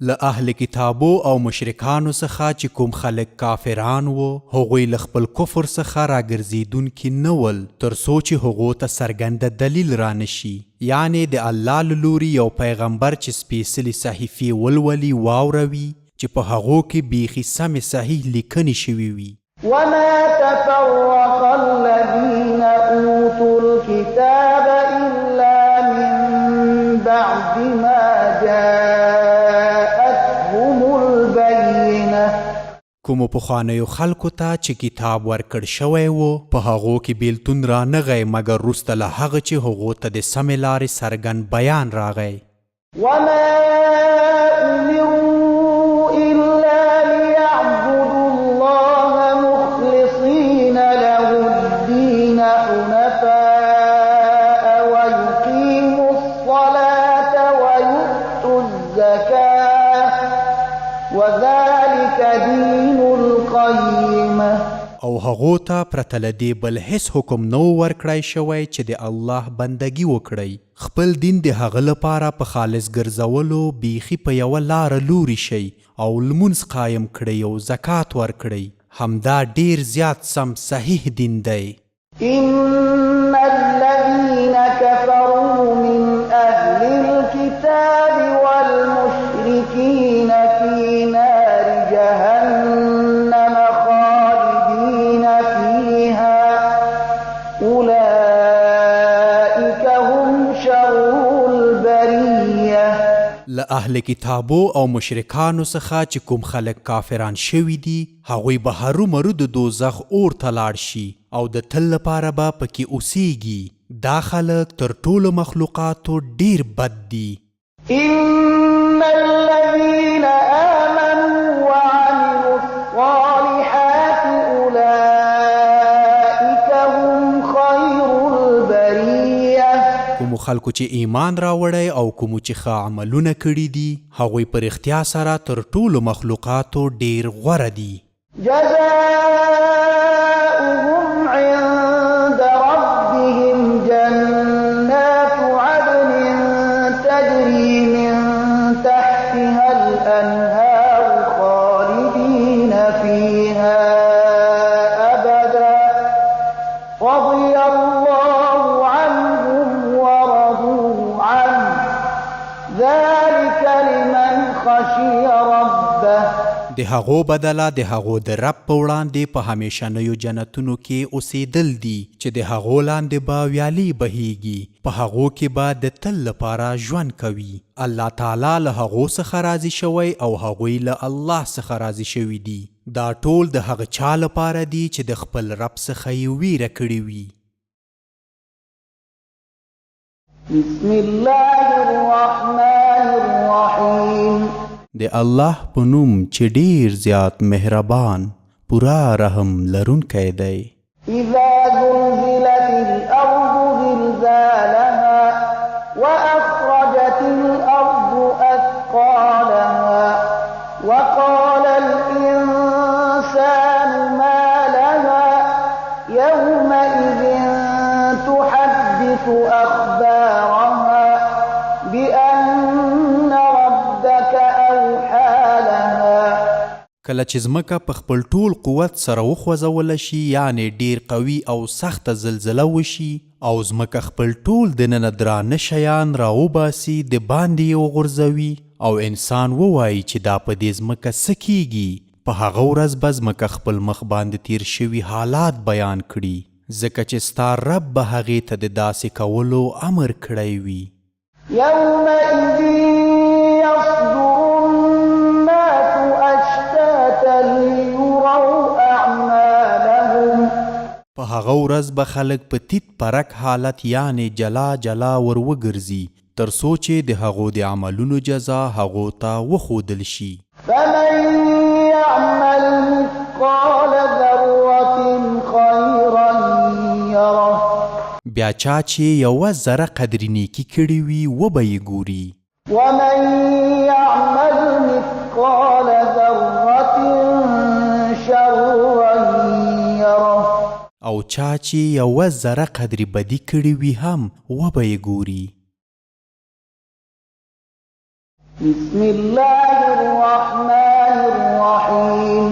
له اهل کتابو او مشرکانو څخه چې کوم خلک کافران وو، هغوی له خپل کفر څخه راګرځېدونکي نه ول تر څو چې هغو ته څرګنده دلیل رانشي، یعنې د الله له لوري یو پیغمبر چې سپېڅلي صحیفې ولولي واوروي چې په هغو کې بیخي سمې صحیح لیکنې شوي وي. وما تفرق الذين أوتوا الكتاب إلا من بعد ما کومو پخوانیو خلکو ته چې کتاب ورکړ شوی و، په هغو کې بېلتون رانغی، مګر وروسته له هغه چې هغو ته د سمې لارې څرګند بیان راغی. وما أمروا إلا ليعبدوا الله مخلصين له الدين حنفاء ويقيموا الصلاة ويؤتوا الزكاة وذلك دين القيمة. او هغو ته پرته له دې بل هېڅ حکم نه و ورکړای شوی چې د الله بندګي وکړئ، خپل دین د هغه لپاره په خالص ګرځولو بیخي په یوه لاره لوري شئ او لمونځ قایم کړئ او زکات ورکړئ، همدا ډېر زیات سم صحیح دین دی. إن الذين كفروا من أهل الكتاب والمشركين في نار جهنم خالدين فيها أولئك هم شر البرية. له اهل کتابو او مشرکانو څخه چې کوم خلک کافران شوي دي، هغوی به هرومرو د دوزخ اور ته لاړ شي او د تل لپاره به پکې اوسیږي. دا خلک تر ټولو مخلوقاتو ډیر بد دي. إن الذين آمنوا وعملوا الصالحات أولئك هم خير البرية. کومو خلکو چې ایمان راوړی او کومو چې ښه عملونه کړي دي، هغوی په رښتیا سره تر ټولو مخلوقاتو ډیر غوره دي. جزاؤهم عند ربهم جنات عدن تجري من تحتها الأنهار خالدين فيها أبدا رضي الله عنهم ورضوا عنه ذلك لمن خشي ربه. د هغو بدله د هغو د رب په وړاندې په همیشنیو جنتونو کې اوسېدل دي چې د هغو لاندې به ویالې بهیږي، په هغو کې به د تل لپاره ژوند کوي. الله تعالی له هغو څخه راضي شوی او هغوی له الله څخه راضي شوي دي. دا ټول د هغه چا لپاره دي چې د خپل رب څخه یې ویره کړې وي. بسم الله الرحمن الرحيم. د الله په نوم چې ډیر زیات مهربان، پوره رحم لرونکی دی. إذا زلزلت الأرض زلزالها وأخرجت الأرض أثقالها وقال الإنسان ما لها يومئذ تحدث أخبارها بأن ربك أوحى لها. کله چې ځمکه په خپل ټول قوت سره وخوځوله شي، یعنې ډیر قوي او سخته زلزله وشي، او ځمکه خپل ټول دننه درانه شیان راوباسي، د باندې یې وغورځوي، او انسان ووایي چې دا په دې ځمکه څه کیږي، په هغه ورځ به ځمکه خپل مخ باندې تیر شوي حالات بیان کړي، ځکه چې ستا رب به هغې ته د داسې کولو امر کړی وي. يومئذ يصدر الناس أشتاتا ليروا أعمالهم. په هغه ورځ به خلک په تیت پرک حالت یعنې جلا جلا ور وګرځي، تر څو چې د هغو د عملونو جزا هغو ته وښودل شي. فمن يعمل مثقال ذرة خيرا يره. بیا چا چې یوه ذره قدرې نیکي کړې وي وبه یې ګوري. ومن يعمل مثقال ذرة شرا يره. او چا چې یوه ذره قدرې بدي کړې وي هم وبه یې ګوري. بسم الله الرحمن الرحيم.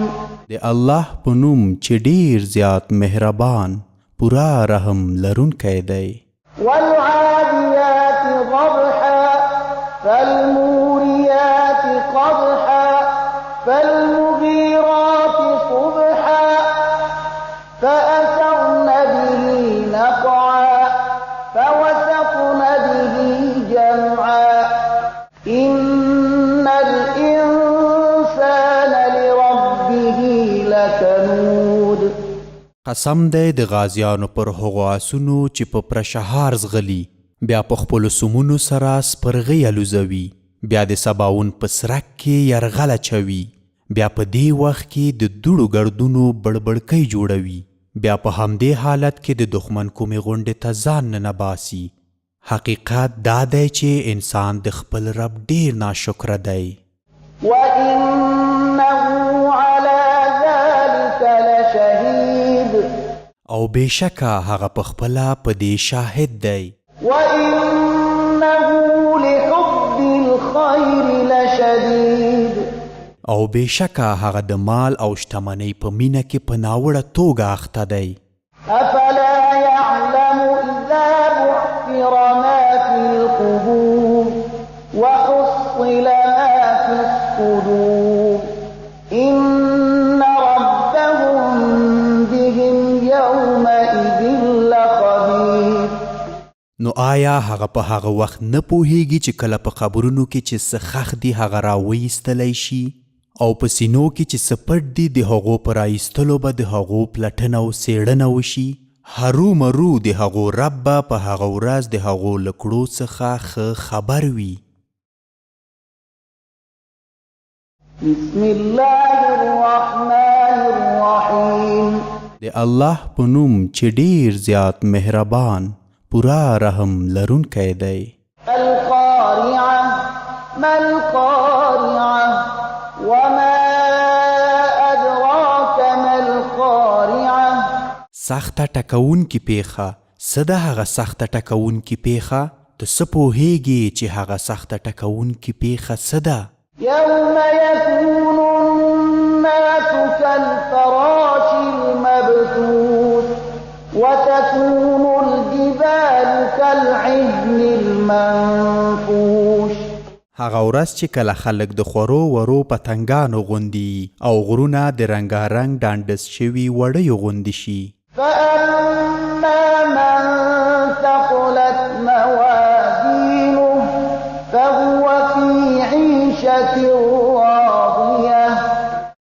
د الله په نوم چې ډیر زیات مهربان، پوره رحم لرونکی دی. والعاديات ضبحا فالموريات قدحا فالمغيرات صبحا فأثرن به نقعا فوسطن به جمعا إن الإنسان لربه قسم دی د غازیانو پر هغو آسونو چې په پرشهار ځغلي، بیا په خپلو سمونو سره سپرغۍ الوزوي، بیا د سباوون په څرک کې یرغل اچوي، بیا په دې وخت کې د دوړو ګردونو بړبړکۍ جوړوي، بیا په همدې حالت کې د دښمن کومې غونډې ته ځان ننباسي. حقیقت دا دی چې انسان د خپل رب ډېر ناشکره دی. وإنه على ذلك لشهيد. او بېشکه هغه پخپله په دې شاهد دی. وإنه لحب الخير لشديد. او بېشکه هغه د مال او شتمنۍ په مینه کې په ناوړه توګه اخته دی. أفلا يعلم إذا بعثر ما في القبور وحصل ما في الصدور إن ربهم بهم يومئذ لخبير. نو آیا هغه په هغه وخت نه پوهیږي چې کله په قبرونو کې چې څه ښخ دي هغه را وایستلی شي، او په سینو کې چې څه پټ دي د هغو په راایستلو به د هغو پلټنه او څېړنه وشي؟ هرومرو د هغو رب به په هغه ورځ د هغو له کړو څخه ښه خبر وي. بسم الله الرحمن الرحیم. د الله په نوم چې ډېر زیات مهربان، پوره رحم لرونکی دی. القارعة ما القارعة وما أدراك ما القارعة. سخته ټکوونکې پېښه، څه ده هغه سخته ټکوونکې پېښه؟ ته څه پوهېږې چې هغه سخته ټکوونکې پېښه څه ده؟ يوم يكون الناس كالفراش المبثوث وتكون الجبال كالعهن المنفوش. هغه ورځ چې کله خلک د خورو ورو پتنګانو غوندې او غرونه د رنګارنګ ډانډس شوي وړیو غوندې شي. فأما من ثقلت موازينه فهو في عيشة راضية.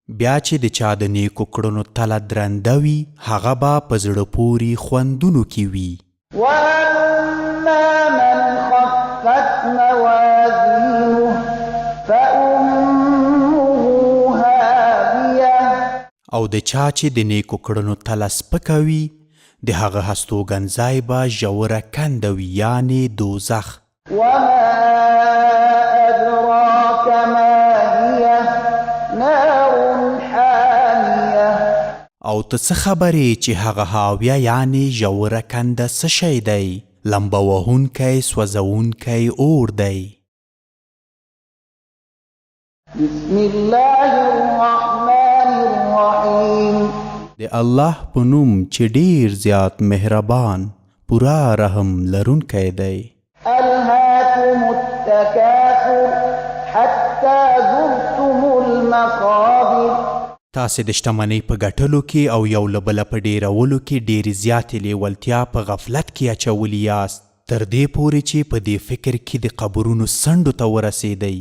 بیا چې د چا د نیکو کړنو تله درنده وي، هغه به په زړه پورې خوندونو کې وي. وأما من خفت موازينه فأمه هاوية. او د چا چې د نیکو کړنو تله سپکه وي، د هغه هستوګنځای به ژوره کنده وي، یعنې دوزخ. وما أدراك ما هي نار حامية. او ته څه خبرې چې هغه هاویه یعنې ژوره کنده څه شی دی؟ لمبه وهونکی سوځونکی اور دی. بسم الله الرحمن الرحیم. د الله په نوم چې ډېر زیات مهربان، پوره رحم لرونکی دی. ألهاكم التكاثر حتى زرتم المقابر. تاسې د شتمنۍ په ګټلو کې او یو له بله په ډېرولو کې ډېرې زیاتې لیولتیا په غفلت کې اچولي یاست، تر دې پورې چې په دې فکر کې د قبرونو څنډو ته ورسېدئ.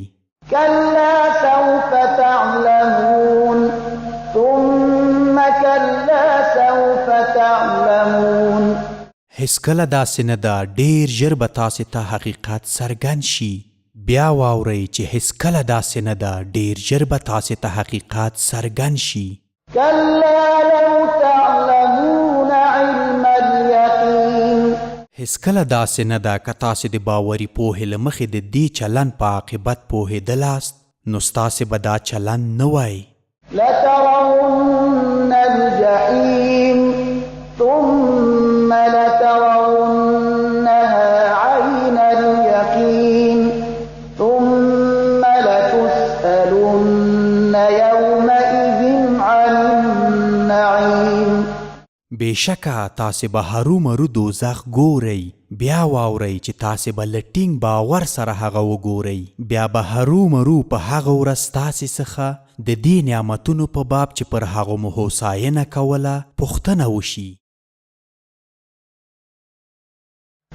كلا سوف تعلمون ثم كلا سوف تعلمون. هېڅکله داسې نه ده، ډېر ژر به تاسې ته حقیقت څرګند شي. بیا واورئ چې هېڅکله داسې نه ده، ډېر ژر به تاسې ته حقیقت څرګند شي. كلا لو تعلمون علم اليقين. هېڅکله داسې نه ده، که تاسې د باوري پوهې له مخې د دې چلند په عاقبت پوهېدلاست، نو ستاسې به دا چلند نه وای. لترون الجحيم ثم لترونها عين اليقين ثم لتسألن يومئذ عن النعيم. بېشکه تاسې به هرومرو دوزخ ګورئ. بیا واورئ چې تاسې به له ټینګ باور سره هغه وګورئ. بیا به هرومرو په هغه ورځ ستاسې څخه د دې نعمتونو په باب چې پر هغو مو هوساینه کوله پوښتنه وشي.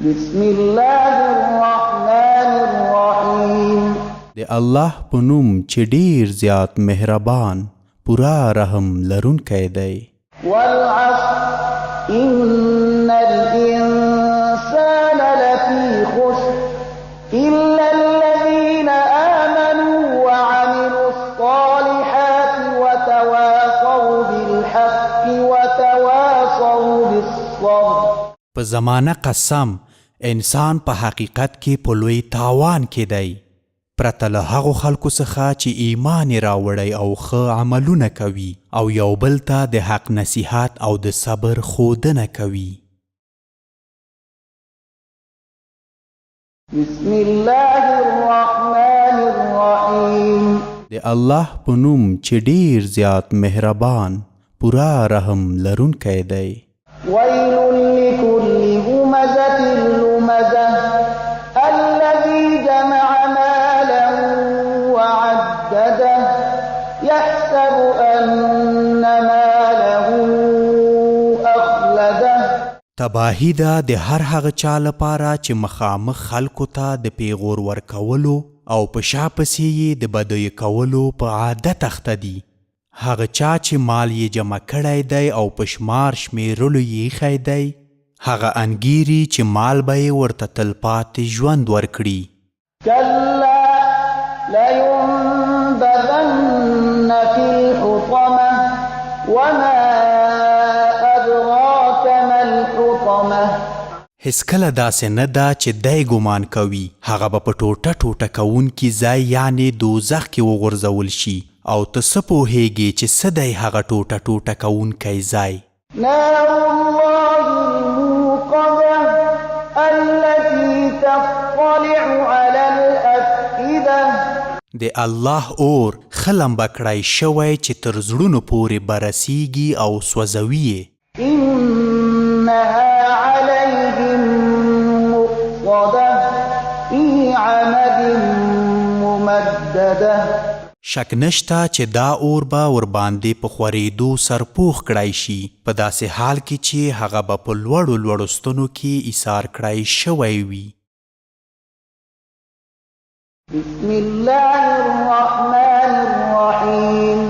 بسم الله الرحمن الرحیم. د الله په نوم چې ډېر زیات مهربان، پوره رحم لرونکی دی. والعصر إن الإنسان لفي خسر إلا الذين آمنوا وعملوا الصالحات وتواصوا بالحق وتواصوا بالصبر. په زمانه قسم، انسان په حقیقت کې په لوی تاوان کې دی، پرته له هغو خلکو څخه چې ایمان یې راوړی او ښه عملونه کوي او یو بل ته د حق نصیحت او د صبر ښودنه کوي. بسم الله الرحمن الرحیم. د الله په نوم چې ډیر زیات مهربان، پوره رحم لرونکی دی. ویل لکل همزة لمزة الذي جمع مالا وعدده يحسب أن ماله أخلده. تباهي ده د هر هغه چا لپاره چې مخامخ خلکو ته د پیغور ورکولو او په شا پسې یې د بدیو کولو په عادت اخته دي. هغه چا چې مال یې جمع کړی دی او په شمار شمیرلو یې ایښی دی، هغه انګیري چې مال به یې ورته تلپاتې ژوند ورکړي. کلا لینبذن فی الحطمة وما ادراک ما الحطمة. هیڅکله داسې نه ده چې دی ګمان کوي هغه به په ټوټه ټوټه کوونکي ځای یعنې دوزخ کې وغورځول شي، او ته څه پوهیږې چې څه دی هغه ټوټه ټوټه کوونکی ځای؟ نار الله الموقدة التي تطلع على الأفئدة. د الله اور ښه لمبه کړای شوی چې تر زړونو پورې برسیږي او سوځوي یې. إنها عليهم مؤصدة في عمد ممددة. شک نشته چې دا اور به ورباندې په خورېدو سرپوښ کړای شي، په داسې حال کې چې هغه به په لوړو لوړو ستنو کې ایسار کړای شوی وي. بسم الله الرحمن الرحیم.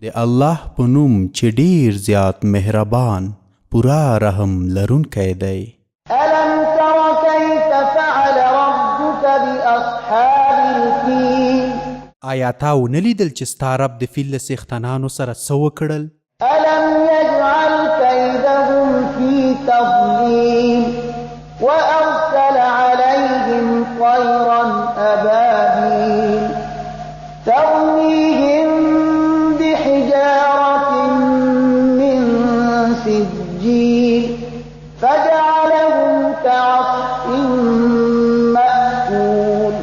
د الله په نوم چې ډیر زیات مهربان، پوره رحم لرونکی دی. ألم تر كيف فعل ربك بأصحاب الفيل؟ آیا تا ونه لیدل چې ستا رب د فیل له څښتنانو سره څه وکړل؟ ألم يجعل كيدهم في تضليل وأرسل عليهم طيرا أبابيل ترميهم بحجارة من سجيل فجعلهم كعصف مأكول.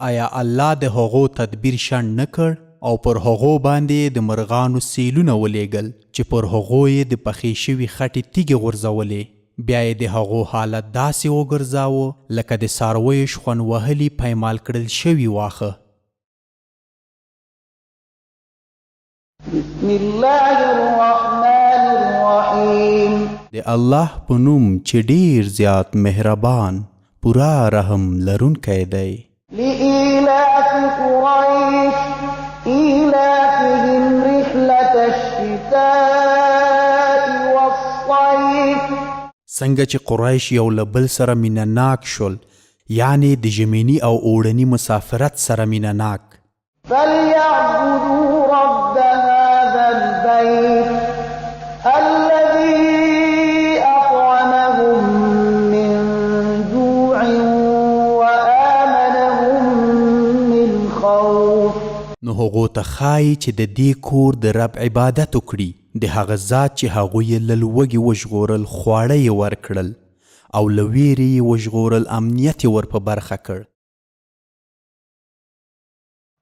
آیا الله د هغو تدبیر شنډ نه کړ او پر هغو باندې یې د مرغانو سیلونه ولېږل چې پر هغو یې د پخې شوي خټې تیږې غورځولې؟ بیا یې د هغو حالت داسې وګرځاوه لکه د څارویو شخوند وهلي پیمال کړل شوي واښه. بسم الله الرحمن الرحیم. د الله په نوم چې ډیر زیات مهربان، پوره رحم لرونکی دی. لإيلاف قريش إيلافهم رحلة الشتاء والصيف. څنګه چې قریش یو له بل سره مینه ناک شول، یعنې د ژمني او اوړني مسافرت سره مینه ناک. فليعبدوا رب هذا البيت الذي أطعمهم من جوع وآمنهم من خوف. نو هغو ته ښایي چې د دې کور د رب عبادت وکړي، د هغه ذات چې هغوی یې له لوږې وژغورل خواړه یې ورکړل او له ویرې یې وژغورل امنیت یې ور په برخه کړ.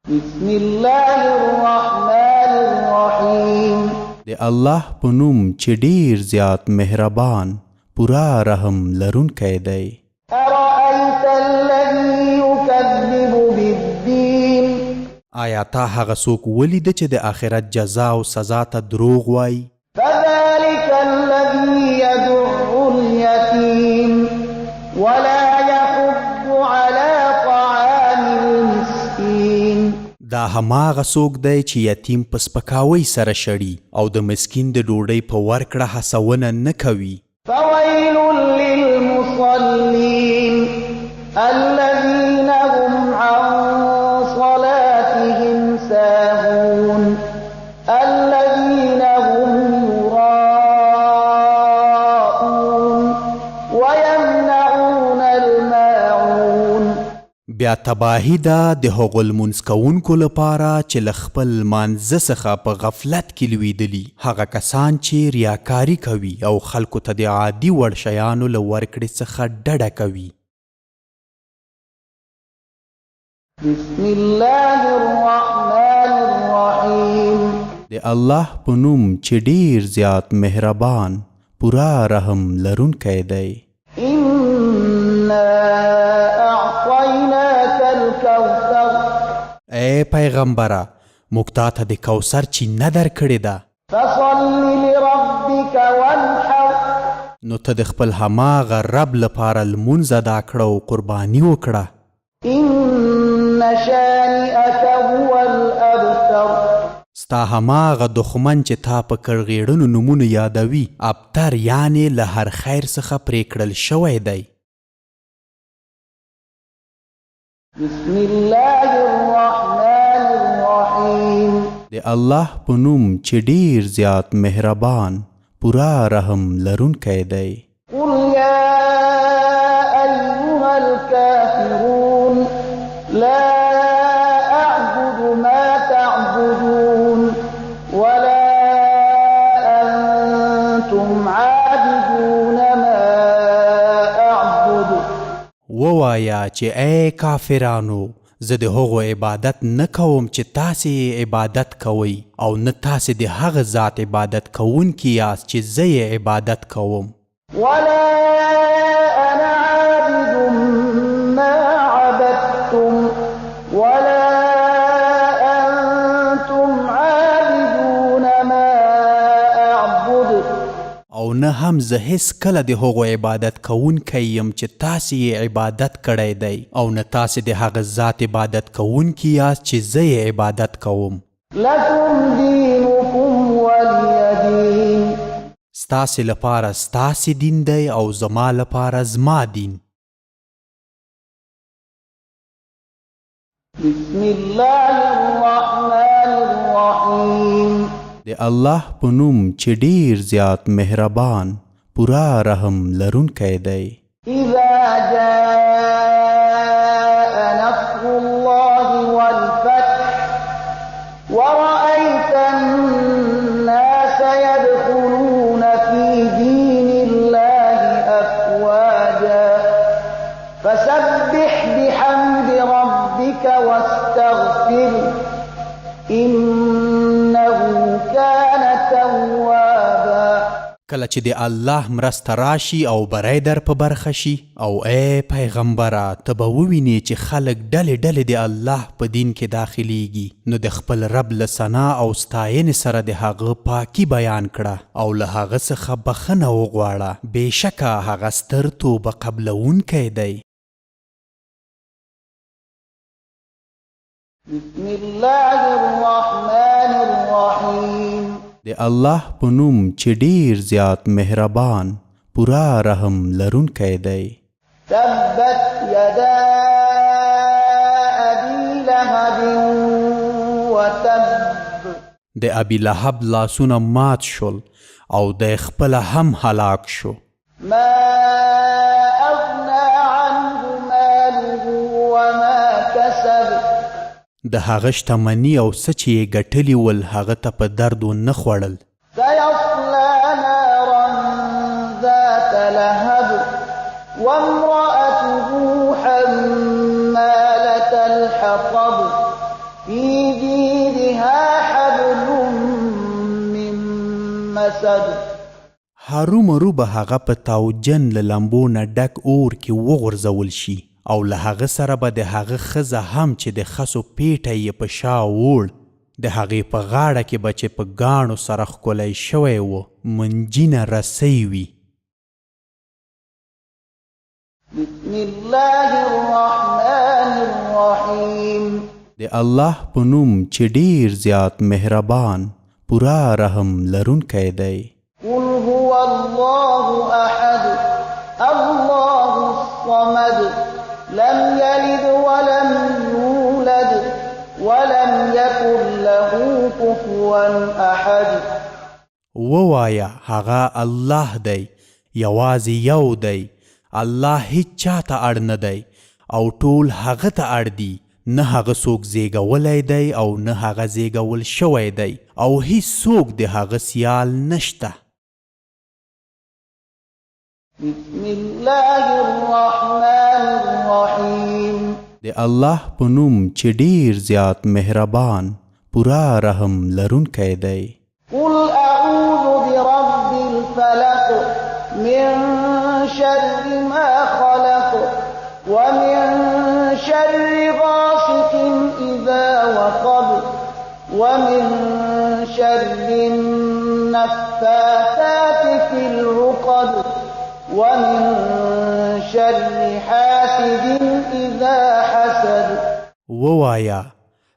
بسم الله الرحمن الرحیم. د الله په نوم چې ډیر زیات مهربان، پوره رحم لرونکی دی. أرأيت الذي يكذب بالدين؟ آیا تا هغه څوک ولید چې د آخرت جزا او سزا ته دروغ وایي؟ فذلك الذي يدع اليتيم ولا يحض على طعام المسكين. دا هماغه څوک دی چې یتیم په سپکاوۍ سره شړي او د مسکین د ډوډۍ په ورکړه هڅونه نه کوي. فویل للمصلین الذین هم عن صلاتهم ساهون الذین هم یراءون ویمنعون الماعون. بیا تباهي ده د هغو لمونځ کوونکو لپاره چې له خپل لمانځه څخه په غفلت کې لوېدلي، هغه کسان چې ریاکاري کوي او خلکو ته د عادي وړ شیانو له ورکړې څخه ډډه کوي. بسم الله الرحمن الرحیم. د الله په نوم چې ډېر زیات مهربان، پوره رحم لرونکی دی. انا اعطیناک الکوثر. ای پیغمبره! موږ تا ته د کوثر چینه درکړې ده. فصل لربک وانحر. نو ته د خپل هماغه رب لپاره لمونځ ادا کړه او قرباني وکړه. ان شانئک هو الابتر. ستا هماغه دښمن چې تا په کرغېړنو نومونو یادوي، ابتر یعنې له هر خیر څخه پرې کړل شوی دی. بسم الله الرحمن الرحیم. د الله په نوم چې ډېر زیات مهربان، پوره رحم لرونکی دی. قل یا ایها الکافرون لا اعبد ما تعبدون ولا انتم عابدون ما اعبد. ووایه چې ای کافرانو! زه د هغو عبادت نه کوم چې تاسې یې عبادت کوئ او نه تاسې د هغه ذات عبادت کوونکي یاست چې زه یې عبادت کوم. ولا انا عابد ما عبدتم ولا انتم عابدون ما اعبد. او نه هم زه هېڅکله د هغو عبادت کوونکی یم چې تاسې یې عبادت کړی دی او نه تاسې د هغه ذات عبادت کوونکي یاست چې زه یې عبادت کوم. لکم دینکم ولی دین. ستاسې لپاره ستاسې دین دی او زما لپاره زما دین. بسم الله الرحمن الرحیم. د الله په نوم چې ډېر زیات مهربان، پوره رحم لرونکی دی. اذا جاء نصر الله والفتح ورأيت الناس يدخلون في دين الله أفواجا فسبح بحمد ربك واستغفره إنه كان توابا. کله چې د الله مرسته راشي او بری در په برخه شي، او ای پیغمبره ته به ووینې چې خلک ډلې ډلې د الله په دین کې داخلیږي، نو د خپل رب له ثنا او ستاینې سره د هغه پاکي بیان کړه او له هغه څخه بخښنه وغواړه، بېشکه هغه ستر توبه قبلوونکی دی. بسم الله الرحمن الرحیم. د الله په نوم چې ډېر زیات مهربان، پوره رحم لرونکی دی. تبت یدا ابی لهب وتب. د ابي لهب لاسونه مات شول او دی خپله هم هلاک شو. ما اغنی عنه ماله وما کسب. د هغه شتمني او څه چې یې ګټلي ول هغه ته په درد ونه خوړل. سیصلی نارا ذات لهب وامرأته حمالة الحطب في جیدها حبل من مسد. هرومرو به هغه په تاوجن له لمبو نه ډک اور کې وغورځول شي او له هغه سره به د هغه ښځه هم چې د خسو پېټی یې په شا ووړ، د هغې په غاړه کې به چې په ګاڼو سره ښکلی شوی و، منجینه رسۍ وي. بسم الله الرحمن الرحیم. د الله په نوم چې ډېر زیات مهربان، پوره رحم لرونکی دی. قل هو الله احد الله الصمد لم يلد ولم يولد ولم يكن له كفوا احد. ووایه، هغه الله دی، یوازې یو دی، الله هیچا ته اړ نه دی او ټول هغه ته اړ دي، نه هغه څوک زیږولی دی او نه هغه زیږول شوی دی او هیڅوک د هغه سیال نشته. بسم الله الرحمن الرحیم. د الله په نوم چې ډیر زیات مهربان، پوره رحم لرونکی دی. قل اعوذ برب الفلق من شر ما خلق ومن شر غاسق اذا وقب ومن شر النفاثات في العقد ومن شر حاسد اذا حسد. ووایه،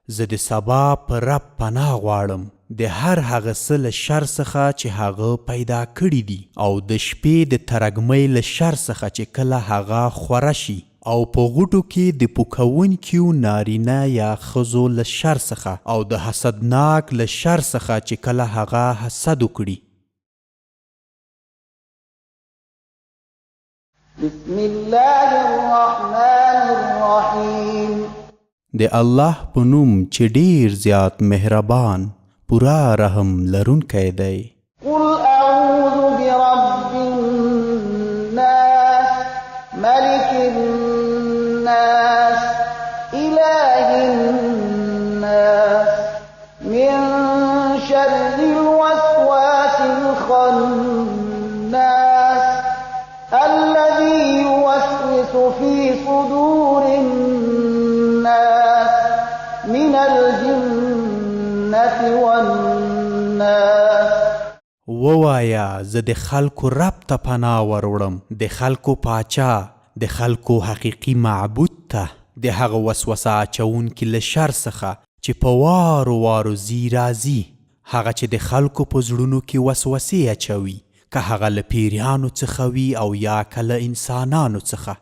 زه د سبا په رب پناه غواړم، د هر هغه څه له شر څخه چې هغه پیدا کړي دي، او د شپې د ترږمۍ له شر څخه چې کله هغه خوره شي، او په غوټو کې د پوکونکیو نارینه یا ښځو له شر څخه، او د حسدناک له شر څخه چې کله هغه حسد وکړي. بسم الله الرحمن الرحیم. د الله په نوم چې ډیر زیات مهربان، پوره رحم لرونکی دی. قل اعوذ برب الناس ملک الناس اله الناس من شر الوسواس الخناس الذي يوسوس في صدور الناس من الجنة والناس. ووایه، زه د خلکو رب ته پناه وروړم، د خلکو پاچا، د خلکو حقیقي معبود ته، د هغه وسوسه اچوونکي له شر څخه چې په وارو وارو ځي راځي، هغه چې د خلکو په زړونو کې وسوسې اچوي، که هغه له پیریانو څخه وي او یا که له انسانانو څخه.